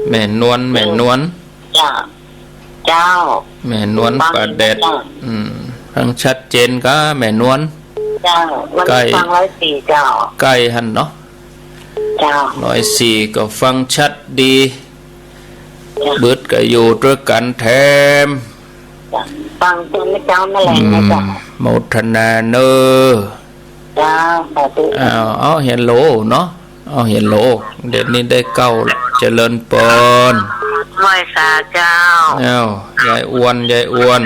แม่นวล แม่นวล เจ้า เจ้า แม่นวล ฟัง ป่าแดด เจ้า อืม ฟังชัดเจนกา แม่นวล เจ้า วันนี้ ใกล้ ฟังร้อยสี่ เจ้า ใกล้หั้นเนาะ เจ้า ร้อยสี่ ก็ฟังชัดดี เจ้า เบิดก็อยู่ตวยกั๋นแถม ฟังเจ้า แม่เจ้าแม่แลงนะเจ้า อืม โมทนาเน้อ เจ้า สาธุ อ้าว เอา เฮลโหลเนาะ เอา เฮลโหล เดี๋ยวนี้ได้เก้าละ เจริญปอน ไหว้สาเจ้า อ้าว ยายอวน ยายอวน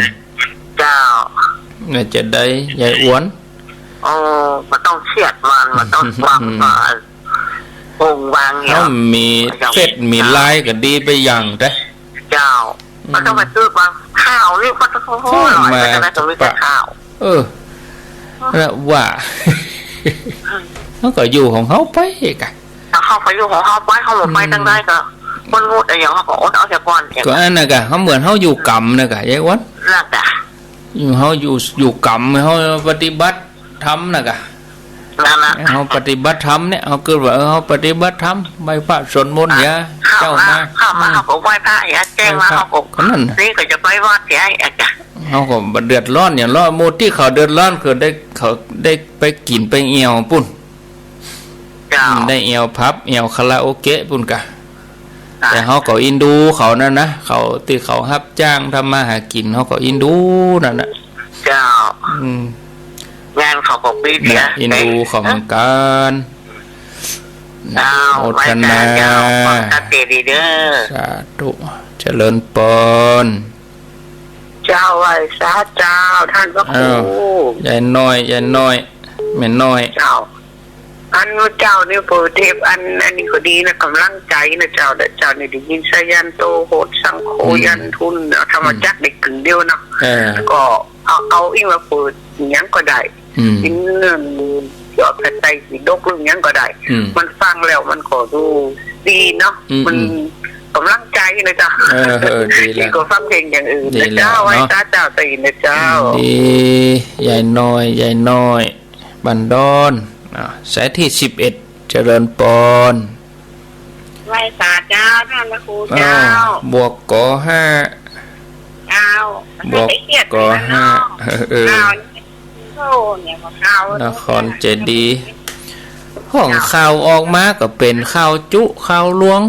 เจ้า น่าจะได้ ยายอวน เออ บ่ต้องเครียดมัน บ่ต้อง อืม วาง วาง วางอย่าง ถ้ามี เจ้า เฟซ มีไลน์ก็ดีไปอย่างแต๊ เจ้า อืม มันต้องไปซื้อกับข้าวนี่ มันต้อง โอ้ย มา มันต้องมีแต่ข้าว เออ แล้วว่า เฮาก็อยู่ของเฮาไปกะ เฮาก็อยู่ของเฮาไป เฮาบ่ไป อืม ตางใดก็ คนงดอะหยัง เฮาก็อดเอาเสียก่อน ก็อันนั้นกะ เฮาเหมือนเฮาอยู่กรรมนะกะ ยายอวน นั่นกะ อยู่ เฮาอยู่ อยู่กรรม เฮาปฏิบัติธรรมนะกะ นั่นน่ะ เฮาปฏิบัติธรรมเนี่ย เฮาคิดว่า เออ เฮาปฏิบัติธรรม ไหว้พระสวดมนต์เนี่ย เจ้ามา เข้ามา อืม เฮาก็ไหว้พระเนี่ย แจ้งมา ไหว้พระ เฮาก็ ก็นั่นน่ะ นี่ก็จะไปวัดเนี่ย อาจารย์ เฮาก็บ่เดือดร้อนหยังหรอก หมู่ตี้เขาเดือดร้อนคือได้ เขาได้ไปกิ๋นไปแอ่วปุ้น เจ้า อืม ได้แอ่วผับ แอ่วคาราโอเกะปุ้นกะ อ่ะ แต่เฮาก็เอ็นดูเขานั่นนะ เขาตี้เขาฮับจ้างทำมาหากิ๋น เฮาก็เอ็นดูนั่นน่ะ เจ้า อืม งานเขาก็มีเสีย น่ะ เอ็นดูเขาเหมือนกั๋น เจ้า โมทนา ไหว้สาเจ้า ขอตัดเตดีเด้อ สาธุ เจริญปอน เจ้า ไหว้สาเจ้า ท่านพระครู อ้าว ยายน้อย ยายน้อย แม่น้อย เจ้า อันเจ้านี่เปิดเทป อัน อันนี้ก็ดีนะ กำลังใจนะเจ้า แต่เจ้านี่ได้ยินสายันโต โหติสังโฆ อืม ยันทุนเนาะ ธรรมจักร อืม ได้กึ่งเดียวเนาะ เออ ก็เอา เอาอิงว่าเปิดหยังก็ได้ อืม กินเงินยอดพระไตรปิฎกเรื่องหยังก็ได้ อืม มันฟังแล้วมันก็ดูดีเนาะ อืม มัน อืม กำลังใจนะเจ้า เออ เออ ดีแล้ว ดีกว่าฟังเพลงอย่างอื่น ดี นะ แล้ว เจ้า ไหว้ เนาะ สาเจ้าตีนนะเจ้า อืม ดี ยายน้อย ยายน้อย บ้านดอน อ่ะ สายตี้สิบเอ็ด เจริญปอน ไหว้สาเจ้า ท่านพระครูเจ้า อ้าว บวกกอห้า เจ้า บวกกอห้า เจ้า เออ เจ้า เนี่ย เจ้า นครเจดีย์ ห้องข่าวออกมาก็เป๋นข่าวจุ ข่าวลวง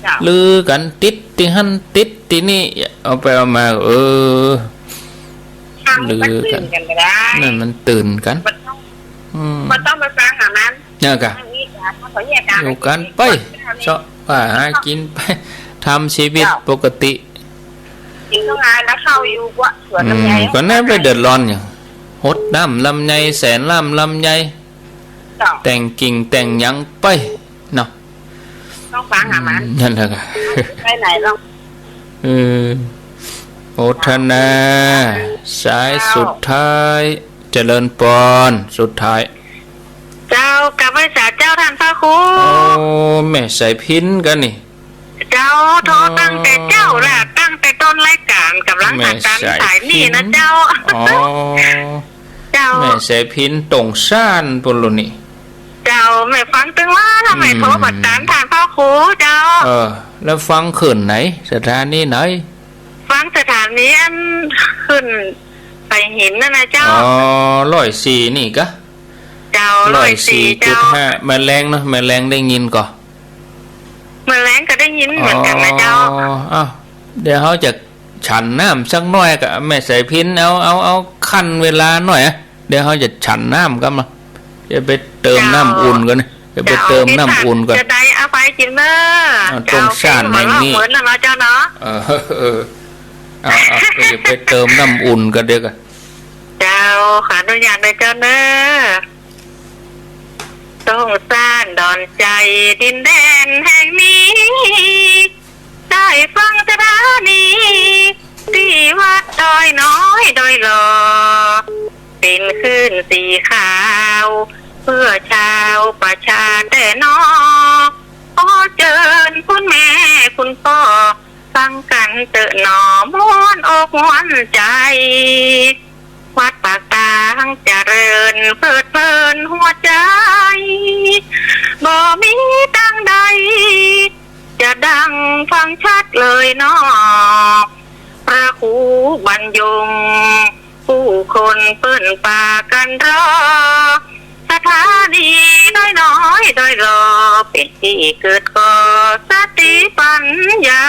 เจ้า ลือกั๋นติดตี้หั้นติดตี้นี่ เอาไปเอามา เออ ฟัง ลือกั๋น มันตื่นกั๋นบ่ได้ นั่นมันตื่นกั๋น บ่ต้อง อืม บ่ต้องไปฟังหามัน เนี่ยกะ อันนี้กะ เขาเรียกกะ อยู่กั๋นไป เจ้า เซาะว่าหากิ๋นไป ทำชีวิต เจ้า ปกติ กิ๋นข้าวงานแล้วเข้าอยู่กว่าสวน อืม ลำไย ก็แน่ไปเดือดร้อนหยัง หดน้ำลำไย แสนน้ำลำไย เจ้า แต่งกิ่งแต่งหยังไป เนาะ ต้องฟังหามัน อืม นั่นแหละกะ ไปไหนหรอก เออ โมทนา สายสุดท้าย เจริญปอน สุดท้าย เจ้า กราบไหว้สาเจ้าต้านพระครู โอ้ แม่สายพิณกะนี่ เจ้า โทรตั้งแต่เจ๊าละ ตั้งแต่ต้นรายก๋าน ก่ำลังหาตันสายนี่นะเจ้า แม่สายพิณ อ๋อ เจ้า แม่สายพิณตรงซ่านปู้นละนี่ เจ้า แม่ฟังตึงว่าทำไม อืม โทรบ่ตันต้านพระครูเจ้า เออ แล้วฟังคลื่นไหน สถานีไหน ฟังสถานีอันขึ้นไปหินนั่นนะเจ้า อ๋อ ร้อยสี่นี่กะ เจ้า ร้อยสี่จุดห้า ร้อยสี่เจ้า แม่แรงเนาะ แม่แรงได้ยินก่อ แม่แรงก็ได้ยินเหมือนกั๋นนะเจ้า อ๋อ อ้าว เดี๋ยวเฮาจะฉันน้ำสักหน้อยกะ แม่สายพิณ เอา เอา เอาคั่นเวลาหน้อยอะ เดี๋ยวเฮาจะฉันน้ำก่อนนะ จะไปเติมน้ำอุ่นก่อนนะ จะไปเติมน้ำอุ่นก่อน จะได้เอาไปกิ๋นเน้อ อ่า เจ้า ตรงซ่านแห่งนี้ เหมือนเนาะเจ้าเนาะ เออ เออ เอา เอา ก็จะไปเติมน้ำอุ่นก่อนเดี๋ยวก่อน เจ้า ขออนุญาตนะเจ้าเน้อ ตรงซ่านดอนใจ๋ ดินแดนแห่งนี้ ได้ฟังสถานี ตี้วัดดอยน้อยดอยหล่อ เป๋นคลื่นสีขาว เพื่อชาวประชาแต๊หนอ ขอเจิญคุณแม่คุณป้อ ฟังกั๋นเต๊อะหนอ ม่วนอกม่วนใจ๋ วัดปากตางเจริญ เพลิดเพลินหัวใจ๋ บ่มีตางใด จะดังฟังชัดเลยเนาะ พระครูบรรยง ผู้คนเปิ้นปากั๋นรอ สถานีดอยน้อยดอยหล่อ เป๋นตี้เกิดก่อสติปัญญา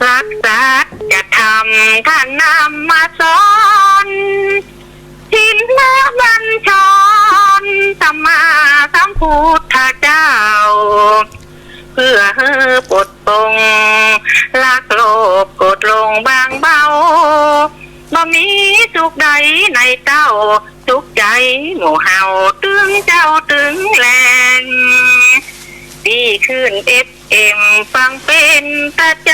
หลักสัจธรรมต้านนำมาสอน ชินบัญชร สัมมาสัมพุทธเจ้า เพื่อหื้อปลดปลง ลักโลภโกรธหลงบางเบา บ่มีสุขใดในเต้า สุขใจ๋หมู่เฮาตึงเจ๊าตึงแลง ตี้คลื่นเอฟเอ็มฟังเป๋นประจ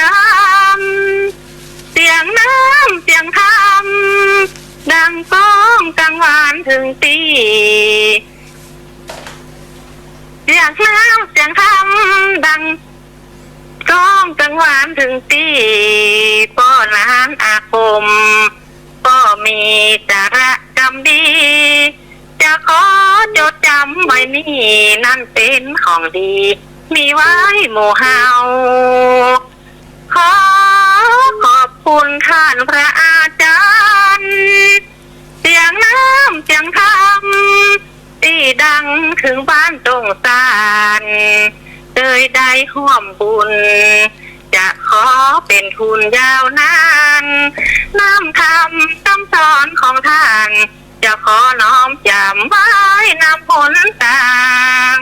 ำ เสียงน้ำเสียงธรรม ดังก้องกังวานเถิงตี้ เสียงน้ำเสียงธรรม ดังก้องกังวานเถิงตี้ ป้อหนานอาคม ป้อมีสาระกำดี จะขอจดจ๋ำไว้นี่ นั้นเป๋นของดี มีไว้หมู่เฮา ขอขอบคุณต้านพระอาจ๋ารย์ เสียงน้ำเสียงธรรม ตี้ดังเถิงบ้านตงสาน เตยได้ฮ่วมบุญ จะขอเป๋นทุนยาวนาน น้ำธรรมกำสอนของต้าน จะขอน้อมจ๋ำไว้นำหนตาง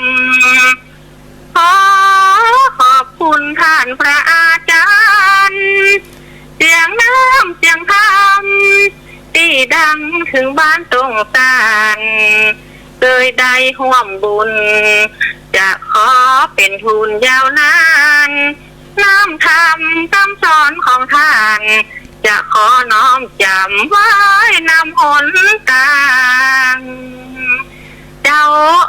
ขอขอบคุณต้านพระอาจ๋ารย์ เสียงน้ำเสียงธรรม ตี้ดังเถิงบ้านตงสาน เตยได้ฮ่วมบุญ จะขอเป๋นทุนยาวนาน น้ำธรรมกำสอนของต้าน จะขอน้อมจ๋ำไว้นำหนตาง เจ้า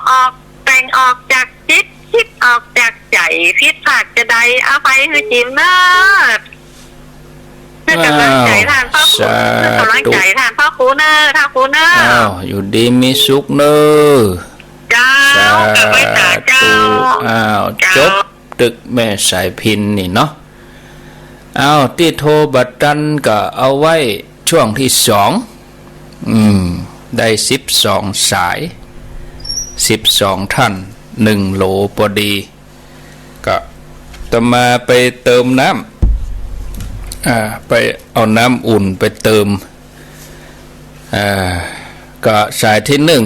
ออกแต่งออกจากจิต คิดออกจากใจ๋ ผิดพลาดจาใดอภัยหื้อจิ๋มเน้อ เพื่อกำลังใจ๋ต้านพระครู อ้าว เพื่อกำลังใจ๋ต้านพระครูเน้อ พระครูเน้อ อ้าว อยู่ดีมีสุขเน้อ เจ้า สาธุ กราบไหว้สาเจ้า อ้าว เจ้า จบ ตึกแม่สายพิณนี่เนาะ อ้าว ตี้โทรบ่ตันก็เอาไว้ช่วงตี้สอง อืม ได้สิบสองสาย สิบสองท่าน หนึ่งโหลปอดี ก็อาตมาไปเติมน้ อ่า ไปเอาน้ำอุ่นไปเติม อ่า ก็สายตี้นึ่ง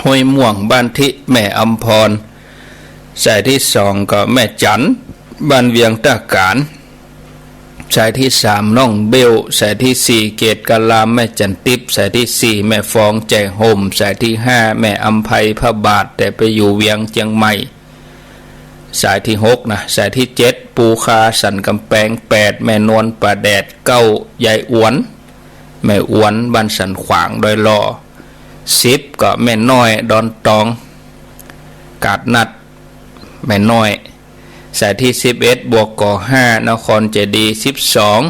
ห้วยม่วง บ้านทิ แม่อำพร สายตี้สองก็แม่จั๋น บ้านเวียงต้าก๋าน สายตี้สาม น้องเบล สายตี้สี่ เกตกะลาม แม่จั๋นติ๊บ สายตี้สี่ แม่ฟอง แจ้ห่ม สายตี้ห้า แม่อำไพ พระบาท แต่ไปอยู่เวียงเจียงใหม่ สายตี้หกนะ สายตี้เจ็ด ปูคา สันก๋ำแปง แปด แม่นวล ป่าแดด เก้า ยายอวน แม่อวน บ้านสันขวาง ดอยหล่อ สิบ ก็แม่น้อย ดอนตอง กาดนัด แม่น้อย สายตี้สิบเอ็ด บก.ห้า นครเจดีย์ สิบสอง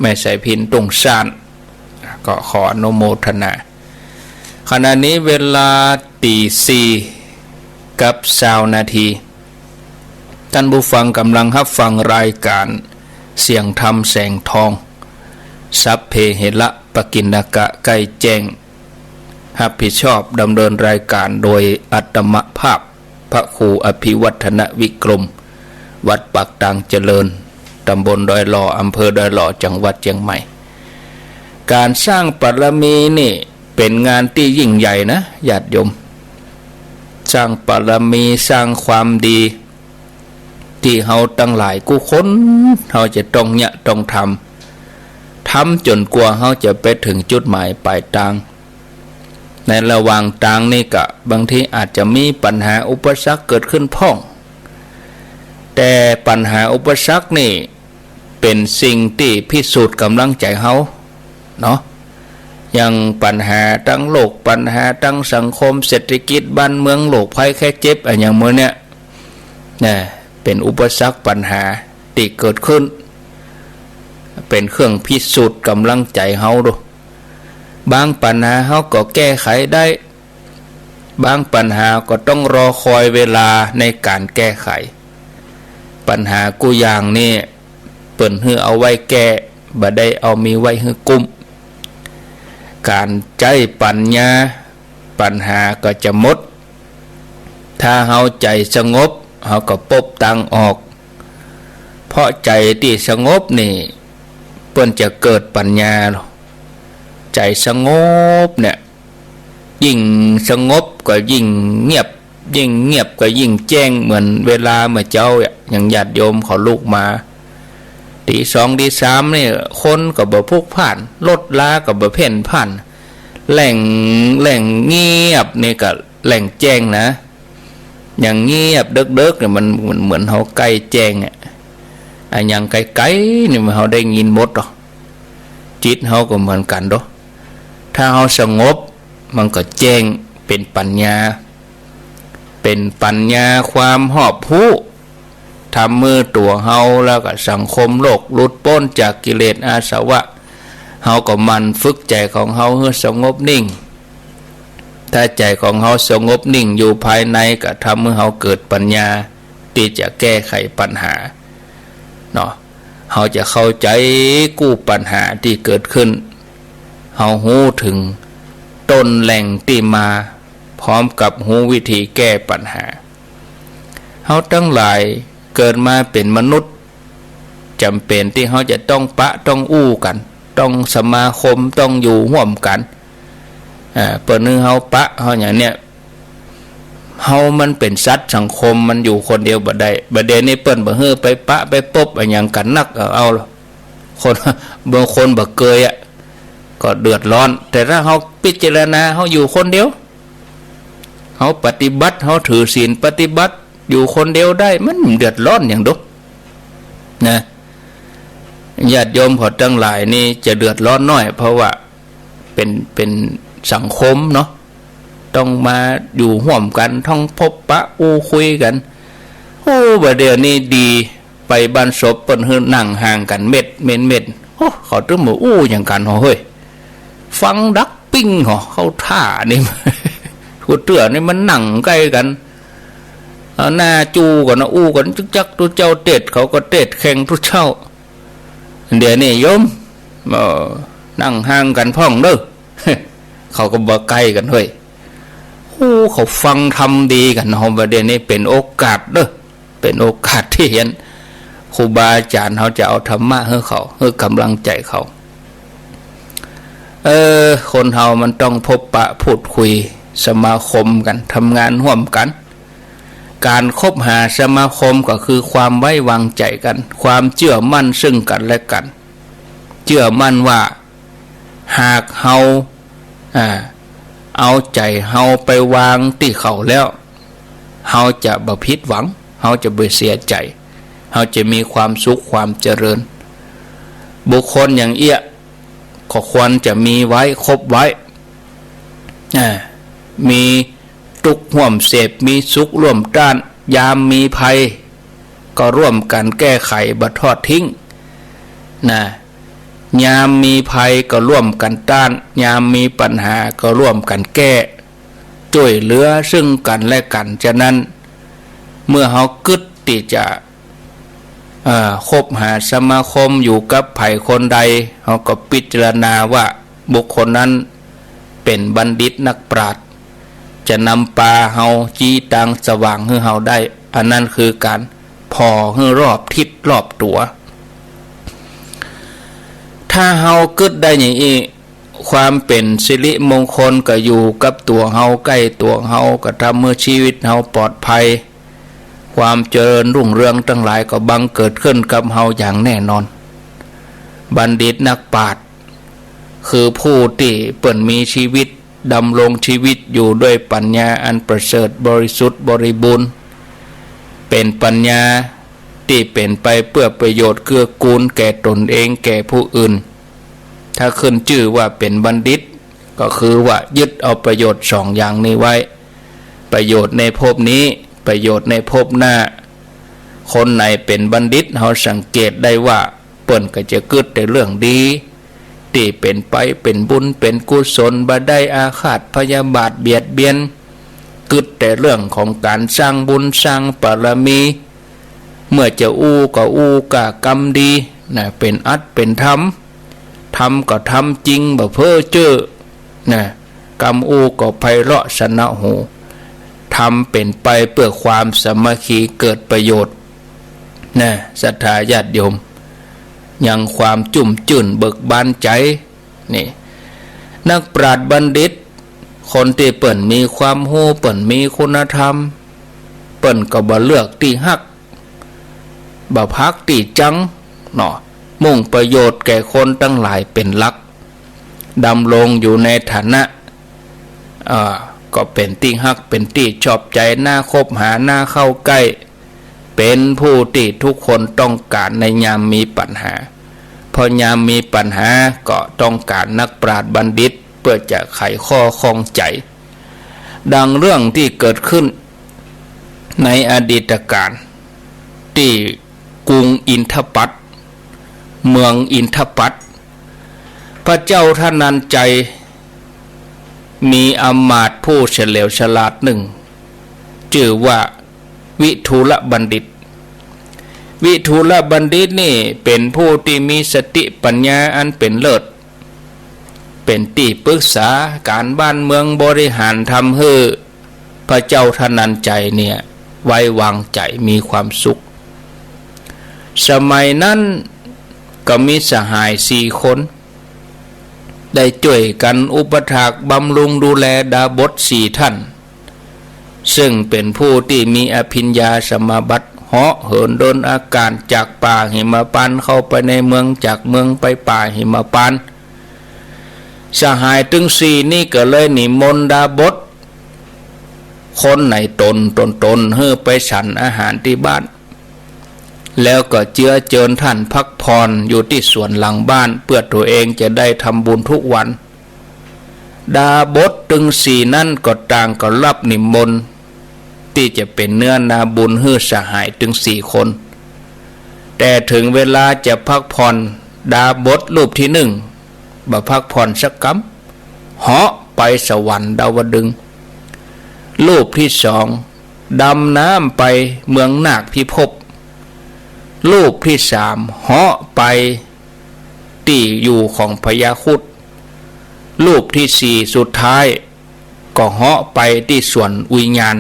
แม่สายพิณ ตุ้งซ่าน ก็ขออนุโมทนา ขณะนี้เวลาตีสี่กับซาวนาที ท่านผู้ฟังก๋ำลังฮับฟังรายก๋านเสียงธรรมแสงทอง สัพเพเหระปกิณณกะ ใกล้แจ้ง ฮับผิดชอบดำเนินรายก๋านโดยอาตมาภาพ พระครูอภิวัฒนวิกรม วัดปากตางเจริญ ตำบลดอยหล่อ อำเภอดอยหล่อ จังหวัดเจียงใหม่ ก๋านสร้างบารมีนี่เป๋นงานตี้ยิ่งใหญ่นะ ญาติโยม สร้างบารมี สร้างความดี ตี้เฮาตังหลายกู้คน เฮาจะต้องเยียะต้องทำ ทำจ๋นกว่าเฮาจะไปเถิงจุดหมายปลายตาง ในระหว่างตางนี่ก็บางทีอาจจะมีปัญหาอุปสรรคเกิดขึ้นพ่อง แต่ปัญหาอุปสรรคนี่เป๋นสิ่งตี้พิสูจน์ก๋ำลังใจ๋เฮาเนาะ อย่างปัญหาตางโลก ปัญหาตางสังคม เศรษฐกิจ บ้านเมือง โรคภัยไข้เจ็บ อะหยังหมู่เนี้ยนะ เป๋นอุปสรรคปัญหาตี้เกิดขึ้น เป๋นเครื่องพิสูจน์ก๋ำลังใจ๋เฮาดู บางปัญหาเฮาก็แก้ไขได้ บางปัญหาก็ต้องรอคอยเวลาในก๋านแก้ไข ปัญหากู้อย่างนี่เปิ้นหื้อเอาไว้แก้ บ่ได้เอามีไว้หื้อกุ้ม ก๋านใจ๊ปั๋ญญา ปัญหาก็จะหมด ถ้าเฮาใจ๋สงบ เฮาก็ปบตางออก เพราะใจ๋ตี้สงบนี่ เปิ้นจะเกิดปั๋ญญา ใจ๋สงบเนี่ย ยิ่งสงบก็ยิ่งเงียบ ยิ่งเงียบก็ยิ่งแจ้ง เหมือนเวลาเมื่อเจ๊าอะ อย่างญาติโยมเขาลุกมา ตีสองตีสามนี่ คนก็บ่พลุกพล่าน รถราก็บ่เพ่นพ่าน แหล่ง แหล่งเงียบนี่ก็แหล่งแจ้งนะ อย่างเงียบเดิ็กๆ เนี่ย มันเหมือน เหมือนเฮาใก้แจ้งอะ อะหยังไก๋ๆ นี่มันเฮาได้ยินหมดดอก จิตเฮาก็เหมือนกั๋นเนาะ ถ้าเฮาสงบ มันก็แจ้ง เป๋นปั๋ญญา เป๋นปั๋ญญาความรอบฮู้ ทำหื้อตั๋วเฮาแล้วก็สังคมโลกหลุดป๊นจากกิเลสอาสวะ เฮาก็หมั่นฝึกใจ๋ของเฮาหื้อสงบนิ่ง ถ้าใจ๋ของเฮาสงบนิ่งอยู่ภายใน ก็ทำหื้อเฮาเกิดปั๋ญญาตี้จะแก้ไขปัญหาเนาะ เฮาจะเข้าใจ๋กู้ปัญหาตี้เกิดขึ้น เฮาฮู้เถิงต้นแหล่งตี้มา พร้อมกับฮู้วิธีแก้ปัญหา เฮาตังหลายเกิดมาเป๋นมนุษย์ จ๋ำเป๋นตี้เฮาจะต้องปะต้องอู้กั๋น ต้องสมาคม ต้องอยู่ฮ่วมกั๋น อ่า เปิ้นหื้อเฮาปะ เฮาอย่างเนี้ย เฮามันเป๋นสัตว์สังคม มันอยู่คนเดียวบ่ได้ บ่าเดี่ยวนี้เปิ้นบ่หื้อไปปะไปปบอะหยังกั๋นนัก เอา เอาละ คน บางคนบ่เกยอะ ก็เดือดร้อน แต่ถ้าเฮาพิจารณา เฮาอยู่คนเดียว เฮาปฏิบัติ เฮาถือศีลปฏิบัติ อยู่คนเดียวได้ มันเดือดร้อนหยังดอกนะ ญาติโยมเขาตังหลายนี่จะเดือดร้อนน้อย เพราะว่าเป๋น เป๋นสังคมเนาะ ต้องมาอยู่ฮ่วมกั๋น ต้องปบปะอู้คุยกั๋น โอ้ บ่าเดี่ยวนี้ดี ไปบ้านศพเปิ้นหื้อนั่งห่างกั๋นเม็ดเม็ดเม็ด โอ้ เขาตึงบ่อู้หยังกั๋นหรอเฮ้ย ฟังดักปิ้งหรอ เข้าท่านี่ กู้เตื้อนี่มันนั่งใก้กั๋น เอาหน้าจู้กั๋นนะ อู้กั๋นจึ๊กจั๊ก ตุ๊เจ้าเตศน์ เขาก็เตศน์แข่งตุ๊เจ้า เดี๋ยวนี้โยม เออ นั่งห่างกั๋นพ่องเน่อ เขาก็บ่ใก้กั๋นเฮ้ย โอ้ เขาฟังธรรมดีกั๋นเนาะ บ่าเดี่ยวนี้เป๋นโอกาสเน่อ เป๋นโอกาสตี้เห็น ครูบาอาจ๋ารย์เฮาจะเอาธรรมะหื้อเขา หื้อก๋ำลังใจ๋เขา เออ คนเฮามันต้องพบปะพูดคุย สมาคมกั๋น ทำงานฮ่วมกั๋น ก๋านคบหาสมาคมก็คือความไว้วางใจ๋กั๋น ความเจื้อมั่นซึ่งกั๋นและกั๋น เจื้อมั่นว่า หากเฮา อ่า เอาใจ๋เฮาไปวางตี้เขาแล้ว เฮาจะบ่ผิดหวัง เฮาจะบ่เสียใจ๋ เฮาจะมีความสุขความเจริญ บุคคลอย่างเอี้ย ก็ควรจะมีไว้ คบไว้ อ่า มีตุ๊กข์ฮ่วมเสพ มีสุขฮ่วมต้าน ยามมีภัย ก็ฮ่วมกั๋นแก้ไข บ่ทอดทิ้ง นะ ยามมีภัยก็ฮ่วมกั๋นต้าน ยามมีปัญหาก็ฮ่วมกั๋นแก้ จ้วยเหลือซึ่งกั๋นและกั๋น ฉะนั้น เมื่อเฮากึ๊ดตี้จะ เอ่อ คบหาสมาคมอยู่กับใผคนใด เฮาก็พิจารณาว่าบุคคลนั้นเป๋นบัณฑิตนักปราชญ์ จะนำปาเฮา ชี้ตางสว่างหื้อเฮาได้ อันนั้นคือก๋านผ่อหื้อรอบทิศรอบตั๋ว ถ้าเฮากึ๊ดได้อย่างอี้ ความเป๋นสิริมงคลก็อยู่กับตั๋วเฮา ใก้ตั๋วเฮา ก็ทำหื้อชีวิตเฮาปลอดภัย ความเจริญรุ่งเรืองตังหลายก็บังเกิดขึ้นกับเฮาอย่างแน่นอน บัณฑิตนักปราชญ์ คือผู้ตี้เปิ้นมีชีวิต ดำรงชีวิตอยู่ด้วยปัญญาอันประเสริฐบริสุทธิ์บริบูรณ์ เป๋นปัญญาตี้เป๋นไปเปื้อประโยชน์เกื้อกูลแก่ต๋นเองแก่ผู้อื่น ถ้าขึ้นจื้อว่าเป๋นบัณฑิต ก็คือว่ายึดเอาประโยชน์สองอย่างนี้ไว้ ประโยชน์ในภพนี้ ประโยชน์ในภพหน้า คนไหนเป๋นบัณฑิต เฮาสังเกตได้ว่าเปิ้นก็จะกึ๊ดแต่เรื่องดี ตี้เป๋นไปเป๋นบุญเป๋นกุศล บ่ได้อาฆาตพยาบาทเบียดเบียน กึ๊ดแต่เรื่องของก๋านสร้างบุญสร้างบารมี เมื่อจะอู้ก็อู้ก้ากำดีนะ เป๋นอัตเป๋นธรรม ธรรมก็ธรรมจริง บ่เพ้อเจ้อนะ กำอู้ก็ไพเราะสนะหู ธรรมเป๋นไปเปื้อความสามัคคีเกิดประโยชน์นะ ศรัทธาญาติโยม ยังความจุ่มจื้นเบิกบานใจ๋ นี่ นักปราชญ์บัณฑิต คนตี้เปิ้นมีความฮู้ เปิ้นมีคุณธรรม เปิ้นก็บ่เลือกตี้ฮัก บ่พักตี้จังเนาะ มุ่งประโยชน์แก่คนตังหลายเป๋นหลัก ดำรงอยู่ในฐานะ เอ่อ ก็เป๋นตี้ฮัก เป๋นตี้ชอบใจ๋ น่าคบหา น่าเข้าใก้ เป๋นผู้ตี้ทุกคนต้องก๋านในยามมีปัญหา เพราะยามมีปัญหาก็ต้องก๋านนักปราชญ์บัณฑิต เปื้อจะไขข้อข้องใจ๋ ดังเรื่องตี้เกิดขึ้นในอดีตกาล ตี้กรุงอินทปัตต เมืองอินทปัตต พระเจ้าธนัญชัย มีอำมาตย์ผู้เฉลียวฉลาดหนึ่ง จื้อว่าวิทูลบัณฑิต วิทูลบัณฑิตนี่เป๋นผู้ตี้มีสติปัญญาอันเป๋นเลิศ เป๋นตี้ปรึกษาก๋านบ้านเมืองบริหารทำหื้อพระเจ้าธนัญชัยเนี่ยไว้วางใจ๋มีความสุข สมัยนั้นก็มีสหายสี่คน ได้จ้วยกั๋นอุปัฏฐากบำรุงดูแลดาบสสี่ท่าน ซึ่งเป๋นผู้ตี้มีอภิญญาสมาบัติ เหาะเหินเดินอากาศจากป่าหิมพานต์เข้าไปในเมือง จากเมืองไปป่าหิมพานต์ สหายตึงสี่นี่ก็เลยนิมนต์ดาบส คนไหนต๋นต๋นต๋นหื้อไปฉันอาหารตี้บ้าน แล้วก็เจื้อเจิญท่านพักผ่อนอยู่ตี้สวนหลังบ้าน เปื้อตั๋วเองจะได้ทำบุญทุกวัน ดาบสตึงสี่นั้นก็ต่างก็ฮับนิมนต์ ตี้จะเป๋นเนื้อนาบุญหื้อสหายตึงสี่คน แต่เถิงเวลาจะพักผ่อน ดาบสรูปตี้หนึ่ง บ่พักผ่อนสักกำ เหาะไปสวรรค์ดาวดึงส์ รูปตี้สอง ดำน้ำไปเมืองนาคพิภพ รูปตี้สาม เหาะไปตี้อยู่ของพญาครุฑ รูปตี้สี่สุดท้าย ก็เหาะไปตี้สวนอุยยาน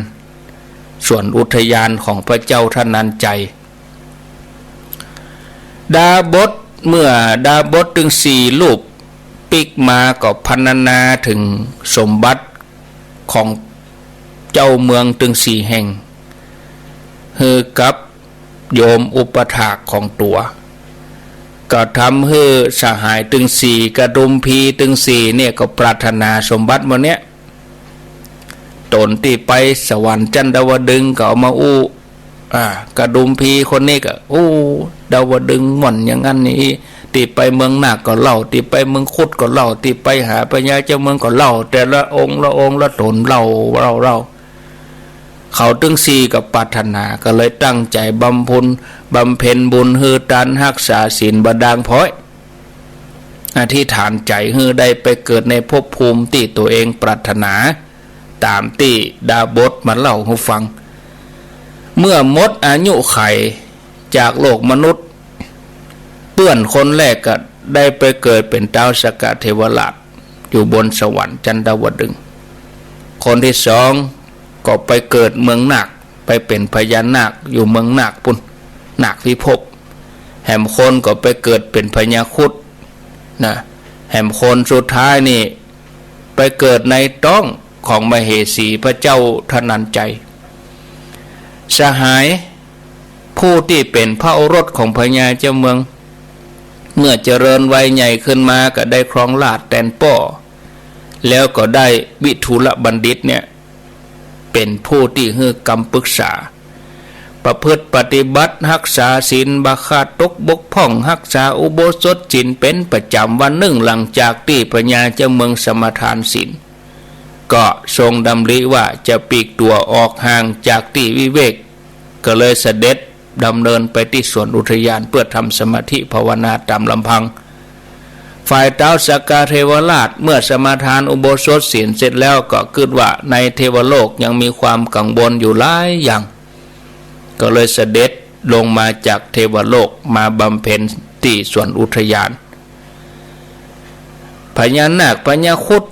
สวนอุทยานของพระเจ้าธนัญชัย ดาบส เมื่อดาบสตึงสี่รูปปิ๊กมาก็พรรณนาเถิงสมบัติของเจ้าเมืองตึงสี่แห่ง หื้อกับโยมอุปัฏฐากของตั๋ว ก็ทำหื้อสหายตึงสี่ กระดุมพีตึงสี่เนี่ยก็ปรารถนาสมบัติหมดเนี่ย ต๋นตี้ไปสวรรค์จันทวดึงก็เอามาอู้ อ่า กระดุมพีคนนี้ก็อู้ ดาวดึงม่วนอย่างนั้นนี่ ตี้ไปเมืองนาคก็เล่า ตี้ไปเมืองครุฑก็เล่า ตี้ไปหาพญาเจ้าเมืองก็เล่า แต่ละองค์ละองค์ละต๋นเล่า เล่า เล่า เขาตึงสี่ก็ปรารถนา ก็เลยตั้งใจ๋บำเพ็ญ บำเพ็ญบุญ หื้อตาน ฮักษาศีลบ่ด่างพร้อย อธิษฐานใจ๋หื้อได้ไปเกิดในภพภูมิตี้ตั๋วเองปรารถนา ต๋ามตี้ดาบสมาเล่าหื้อฟัง เมื่อหมดอายุขัยจากโลกมนุษย์ เปื้อนคนแรกก็ได้ไปเกิดเป๋นต้าวสักกะเทวราช อยู่บนสวรรค์จันทวดึง คนตี้สองก็ไปเกิดเมืองนาค ไปเป๋นพญานาคอยู่เมืองนาคปู้น นาคพิภพ แหมคนก็ไปเกิดเป๋นพญาครุฑนะ แหมคนสุดท้ายนี่ไปเกิดในต๊องของมเหสีพระเจ้าธนัญชัย สหายผู้ตี้เป๋นพระโอรสของพญาเจ้าเมือง เมื่อเจริญวัยใหญ่ขึ้นมาก็ได้ครองราชย์แตนป้อ แล้วก็ได้วิทูลบัณฑิตเนี่ย เป๋นผู้ตี้หื้อกำปึกษา ประพฤติปฏิบัติฮักษาศีลบ่ขาดตกบกพร่อง ฮักษาอุโบสถศีลเป๋นประจ๋ำ วันนึ่งหลังจากตี้พญาเจ้าเมืองสมาทานศีล ก็ทรงดำริว่าจะปลีกตั๋วออกห่างจากตี้วิเวก ก็เลยเสด็จดำเนินไปตี้สวนอุทยานเปื้อทำสมาธิภาวนาต๋ามลำพัง ฝ่ายต้าวสักกะเทวราชเมื่อสมาทานอุโบสถศีลเสร็จแล้วก็กึ๊ดว่าในเทวโลกยังมีความกังวลอยู่หลายอย่าง ก็เลยเสด็จลงมาจากเทวโลกมาบำเพ็ญตี้สวนอุทยาน พญานาคพญาครุฑ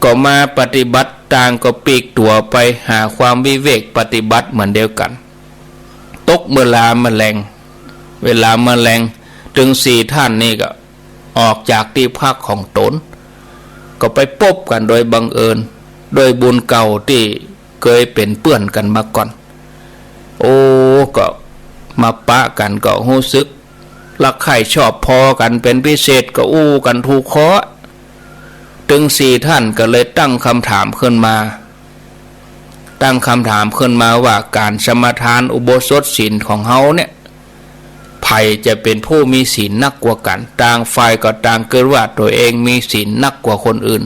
ก็มาปฏิบัติ ต่างก็ปลีกตั๋วไปหาความวิเวกปฏิบัติเหมือนเดียวกั๋น ตกเวลาแมลง เวลาแมลง ตึงสี่ท่านนี่ก็ออกจากตี้พักของต๋น ก็ไปปบกั๋นโดยบังเอิญ ด้วยบุญเก่าตี้เกยเป๋นเปื้อนกั๋นมาก่อน โอ้ ก็มาปะกั๋นก็ฮู้สึก รักใคร่ชอบพอกั๋นเป๋นพิเศษ ก็อู้กั๋นถูกคอ ตึงสี่ท่านก็เลยตั้งกำถามขึ้นมา ตั้งกำถามขึ้นมาว่าก๋านสมาทานอุโบสถศีลของเฮาเนี่ย ใผจะเป๋นผู้มีศีลนักกว่ากั๋น ต่างฝ่ายก็ต่างกึ๊ดว่าตั๋วเองมีศีลนักกว่าคนอื่น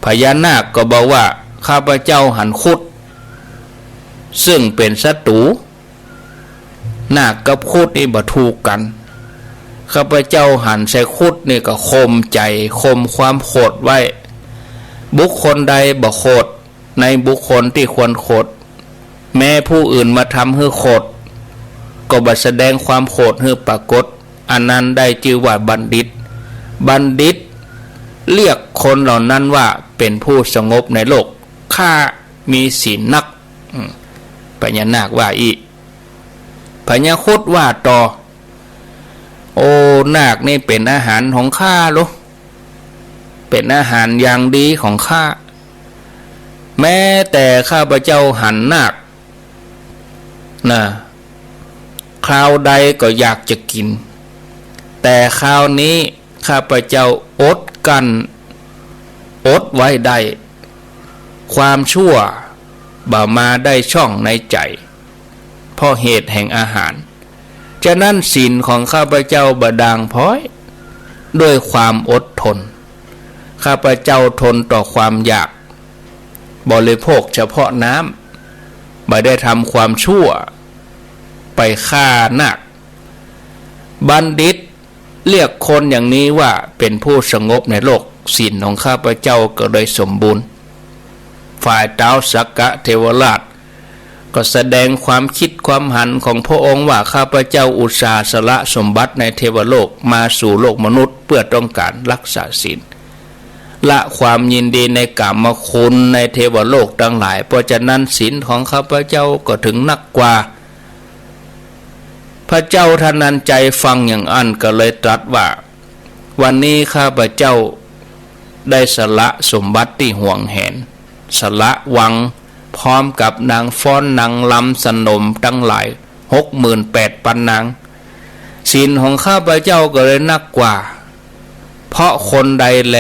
พญานาคก็บอกว่า ข้าพเจ้าหันครุฑ ซึ่งเป๋นศัตรู นาคกับครุฑนี่บ่ถูกกั๋น ข้าพเจ้าหันใส่ครุฑนี่ก็ข่มใจ๋ ข่มความโขดไว้ บุคคลใดบ่โขดในบุคคลตี้ควรโขด แม้ผู้อื่นมาทำหื้อโขด ก็บ่แสดงความโขดหื้อปรากฏ อันนั้นได้จื้อว่าบัณฑิต บัณฑิตเรียกคนเหล่านั้นว่าเป๋นผู้สงบในโลก ข้ามีศีลนัก อืม พญานาคว่าอี้ พญาครุฑว่าต่อ โอ้ นาคนี่เป๋นอาหารของข้าโล เป๋นอาหารอย่างดีของข้า แม้แต่ข้าพเจ้าหันนาคนะ คราวใดก็อยากจะกิ๋น แต่คราวนี้ข้าพเจ้าอดกลั้น อดไว้ได้ ความชั่วบ่มาได้ช่องในใจ๋ เพราะเหตุแห่งอาหาร ฉะนั้นศีลของข้าพเจ้าบ่ด่างพร้อย ด้วยความอดทน ข้าพเจ้าทนต่อความอยาก บริโภคเฉพาะน้ำ บ่ได้ทำความชั่ว ไปฆ่านาค บัณฑิตเรียกคนอย่างนี้ว่าเป๋นผู้สงบในโลก ศีลของข้าพเจ้าก็เลยสมบูรณ์ ฝ่ายท้าวสักกะเทวราช ก็แสดงความคิดความหันของพระองค์ว่า ข้าพเจ้าอุตส่าห์สละสมบัติในเทวโลกมาสู่โลกมนุษย์เพื่อต้องการรักษาศีล ละความยินดีในกามคุณในเทวโลกทั้งหลาย เพราะฉะนั้นศีลของข้าพเจ้าก็ถึงนักกว่า พระเจ้าธนัญชัยฟังอย่างอั้นก็เลยตรัสว่า วันนี้ข้าพเจ้าได้สละสมบัติตี้หวงแหน สละวัง พร้อมกับนางฟ้อนนางรำสนมตังหลาย หกหมื่นแปดปันนาง ศีลของข้าพเจ้าก็เลยนักกว่า เพราะคนใดแล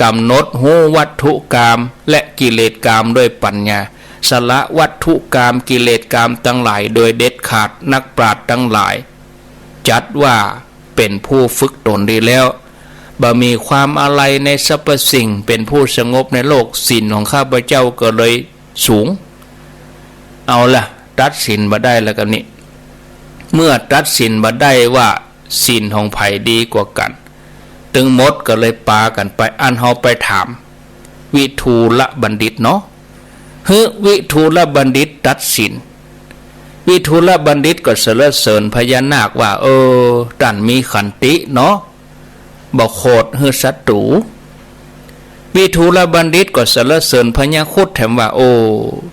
กำหนดฮู้วัตถุกามและกิเลสกามด้วยปัญญา สละวัตถุกามกิเลสกามตังหลายโดยเด็ดขาด นักปราชญ์ตังหลายจัดว่าเป๋นผู้ฝึกตนดีแล้ว บ่มีความอาลัยในสรรพสิ่ง เป๋นผู้สงบในโลก ศีลของข้าพเจ้าก็เลยสูง เอาละ ตัดสินบ่ได้แล้วกั๋นนี่ เมื่อตัดสินบ่ได้ว่าศีลของใผดีกว่ากั๋น ตึงหมดก็เลยปากั๋นไป อันเฮาไปถามวิทูลบัณฑิตเนาะ หื้อวิทูลบัณฑิตตัดสิน วิทูลบัณฑิตก็สรรเสริญพญานาคว่า เออ ต้านมีขันติเนาะ บ่โขดหื้อศัตรู๋ วิทูลบัณฑิตก็สรรเสริญพญาครุฑแถมว่า โอ้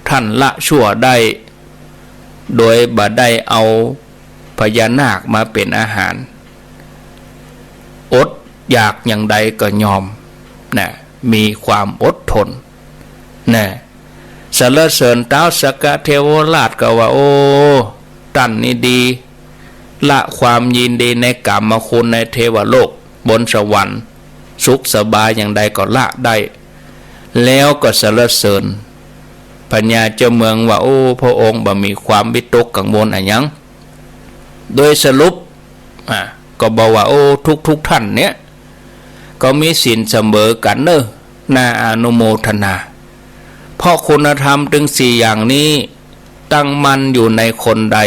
ต้านละชั่วได้ โดยบ่ได้เอาพญานาคมาเป๋นอาหาร อดอยากอย่างใดก็ยอมนะ มีความอดทนนะ สรรเสริญต๊าวสักกะเทวราชก็ว่า โอ้ ต้านนี่ดี ละความยินดีในกามคุณในเทวโลก บนสวรรค์ สุขสบายอย่างใดก็ละได้ แล้วก็สรรเสริญพญาเจ้าเมืองว่า โอ้ พระองค์บ่มีความวิตกกังวลอะหยัง โดยสรุป อ่ะ ก็บอกว่า โอ้ ทุกๆ ท่านเนี่ย ก็มีศีลเสมอกั๋นเน่อ น่าอนุโมทนา เพราะคุณธรรมตึงสี่อย่างนี้ ตั้งมั่นอยู่ในคนใด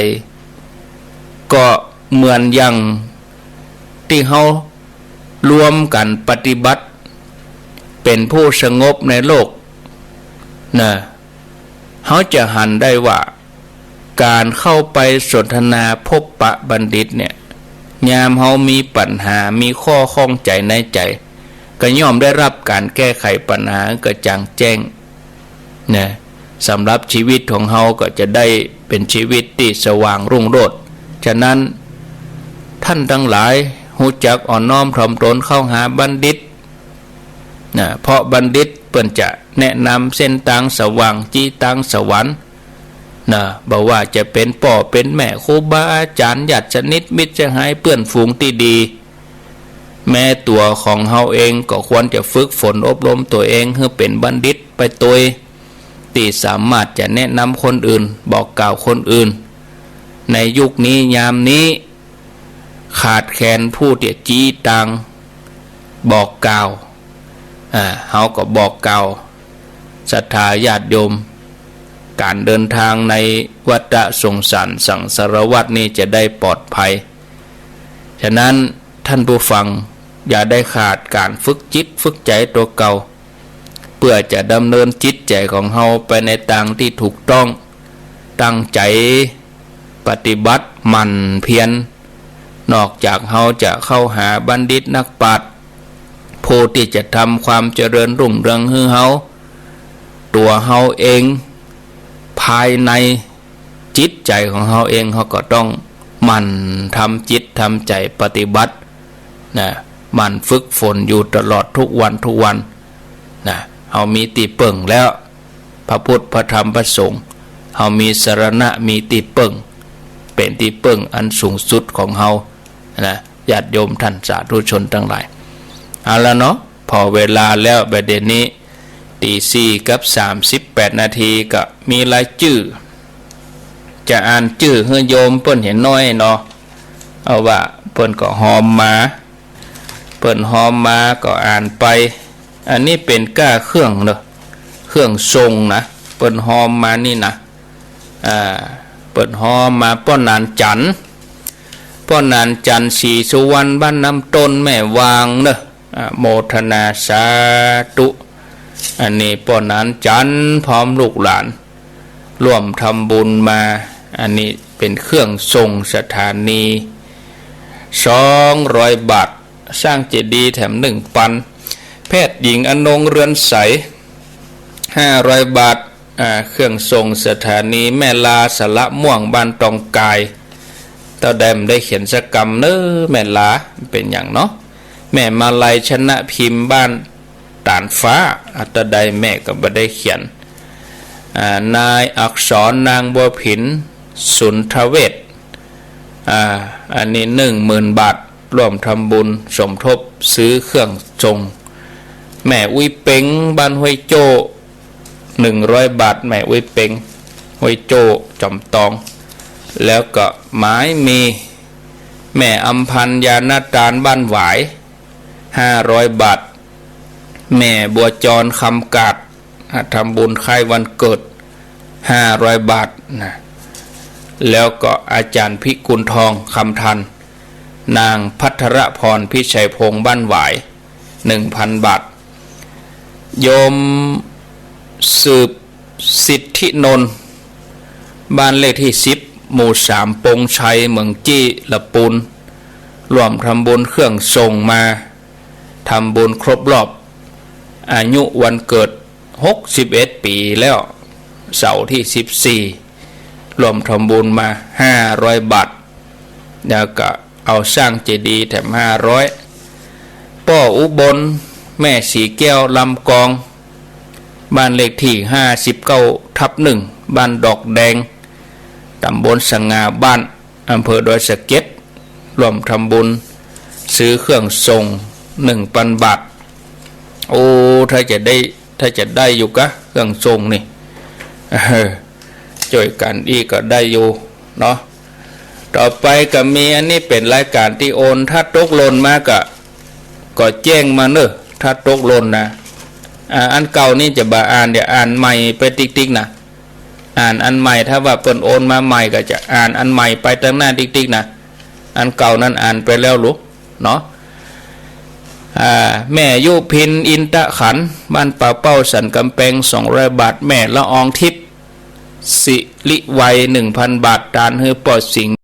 ก็เหมือนอย่างตี้เฮารวมกั๋นปฏิบัติ เป๋นผู้สงบในโลก นะ เฮาจะหันได้ว่า ก๋านเข้าไปสนทนาพบปะบัณฑิตเนี่ย ยามเฮามีปัญหา มีข้อข้องใจ๋ในใจ๋ ก็ย่อมได้รับก๋านแก้ไขปัญหากระจ่างแจ้ง นะ สำหรับชีวิตของเฮาก็จะได้เป๋นชีวิตตี้สว่างรุ่งโรจน์ ฉะนั้น ท่านตังหลายฮู้จักอ่อนน้อมถ่อมตนเข้าหาบัณฑิต นะ เพราะบัณฑิตเปิ้นจะแนะนำเส้นตางสว่าง จี๊ตางสวรรค์ นะ บ่ว่าจะเป๋นป้อเป๋นแม่ ครูบาอาจ๋ารย์ ญาติสนิท มิตรสหาย เปื้อนฝูงตี้ดี แม้ตั๋วของเฮาเองก็ควรจะฝึกฝนอบรมตั๋วเองหื้อเป๋นบัณฑิตไปตวย ตี้สามารถจะแนะนำคนอื่น บอกกล่าวคนอื่น ในยุคนี้ยามนี้ ขาดแคลนผู้ตี้จะจี๊ตางบอกกล่าว อ่า เฮาก็บอกกล่าวศรัทธาญาติโยม ก๋านเดินตางในวัฏสงสารสังสารวัฏนี้จะได้ปลอดภัย ฉะนั้นท่านผู้ฟังอย่าได้ขาดก๋านฝึกจิตฝึกใจ๋ตั๋วเก่า เปื้อจะดำเนินจิตใจ๋ของเฮาไปในตางตี้ถูกต้อง ตั้งใจ๋ปฏิบัติหมั่นเพียร นอกจากเฮาจะเข้าหาบัณฑิตนักปราชญ์ ผู้ตี้จะทำความเจริญรุ่งเรืองหื้อเฮา ตั๋วเฮาเอง ภายในจิตใจ๋ของเฮาเอง เฮาก็ต้องหมั่นทำจิตทำใจ๋ปฏิบัติ นะ หมั่นฝึกฝนอยู่ตลอดทุกวันทุกวัน นะ เฮามีตี้เปิ้งแล้ว พระพุทธ พระธรรม พระสงฆ์ เฮามีสรณะ มีตี้เปิ้ง เป๋นตี้เปิ้งอันสูงสุดของเฮา นะ ญาติโยมท่านสาธุชนตังหลาย เอาละเนาะ ผ่อเวลาแล้ว บ่ายเดี๋ยวนี้ ตีสี่กับสามสิบแปดนาที ก็มีรายจื้อ จะอ่านจื้อหื้อโยมเปิ้นเหียน้อยเนาะ เอาว่าเปิ้นก็ฮอมมา เปิ้นฮอมมาก็อ่านไป อันนี้เป๋นก้าเครื่องเนาะ เครื่องส่งนะ เปิ้นฮอมมานี่นะ อ่า เปิ้นฮอมมา ป้อหนานจันทร์ ป้อหนานจันทร์ ศรีสุวรรณ บ้านน้ำต้น แม่วางเนาะ อ่า โมทนาสาธุ อันนี้ป้อหนานจันทร์พร้อมลูกหลาน ร่วมทำบุญมา อันนี้เป๋นเครื่องส่งสถานี สองร้อยบาท สร้างเจดีย์แถมหนึ่งปัน แพทย์หญิงอนงค์ เรือนใส ห้าร้อยบาท อ่า เครื่องส่งสถานีแม่ลาสระม่วง บ้านตองกาย เต้าใดบ่ได้เขียนสักกำเน้อแม่หลา เป๋นหยังเนาะ แม่มาลัยชนะพิมพ์บ้านตาดฟ้า อ่ะ เต้าใดแม่ก็บ่ได้เขียน อ่า นายอักษร นางบัวผิน สุนทเวช อ่า อันนี้หนึ่งหมื่นบาท ร่วมทำบุญสมทบซื้อเครื่องทรง แม่อุ๊ยเป๋ง บ้านห้วยโจ้ หนึ่งร้อยบาท แม่อุ๊ยเป๋ง ห้วยโจ้ จอมตอง แล้วก็หมายมี แม่อำพันธ์ ยานาตาน บ้านหวาย ห้าร้อยบาท แม่บัวจร คำกาด อ่ะ ทำบุญคล้ายวันเกิด ห้าร้อยบาทนะ แล้วก็อาจารย์พิกุลทอง คำทัน นางภัทรพร พิชัยพงษ์ บ้านหวาย หนึ่งพันบาท โยมสืบสิทธินนท์ บ้านเลขที่สิบ หมู่สาม ปงชัย เหมืองจี้ ละปูน ร่วมทำบุญเครื่องทรงมา ทำบุญครบรอบอายุวันเกิด หกสิบเอ็ดปี๋แล้ว เสาร์ที่สิบสี่ ร่วมทำบุญมา ห้าร้อยบาท แล้วก็เอาสร้างเจดีย์แถม ห้าร้อย ป้ออุบล แม่ศรีแก้ว ลำกอง บ้านเลขที่ ห้าสิบเก้าทับหนึ่ง บ้านดอกแดง ตำบลสง่าบ้าน อำเภอดอยสะเก็ด ร่วมทำบุญซื้อเครื่องทรง หนึ่งพันบาท โอ้ ถ้าจะได้ ถ้าจะได้อยู่กะ เครื่องทรงนี่ เออ จ้วยกั๋นอี้ก็ได้อยู่เนาะ ต่อไปก็มี อันนี้เป๋นรายก๋านตี้โอน ถ้าตกหล่นมาก็ ก็แจ้งมาเน้อ ถ้าตกหล่นนะ อ่า อันเก่านี่จะบ่อ่าน เดี๋ยวอ่านใหม่ไปติ๊กๆ นะ อ่านอันใหม่ ถ้าว่าเปิ้นโอนมาใหม่ก็จะอ่านอันใหม่ไปตังหน้าติ๊กๆ นะ อันเก่านั้นอ่านไปแล้วลูกเนาะ อ่า แม่ยุพิน อินตะขัน บ้านป่าเป้า สันก๋ำแปง สองร้อยบาท แม่ละอองทิพย์ สิริวัย หนึ่งพันบาท ตานหื้อป้อสิงห์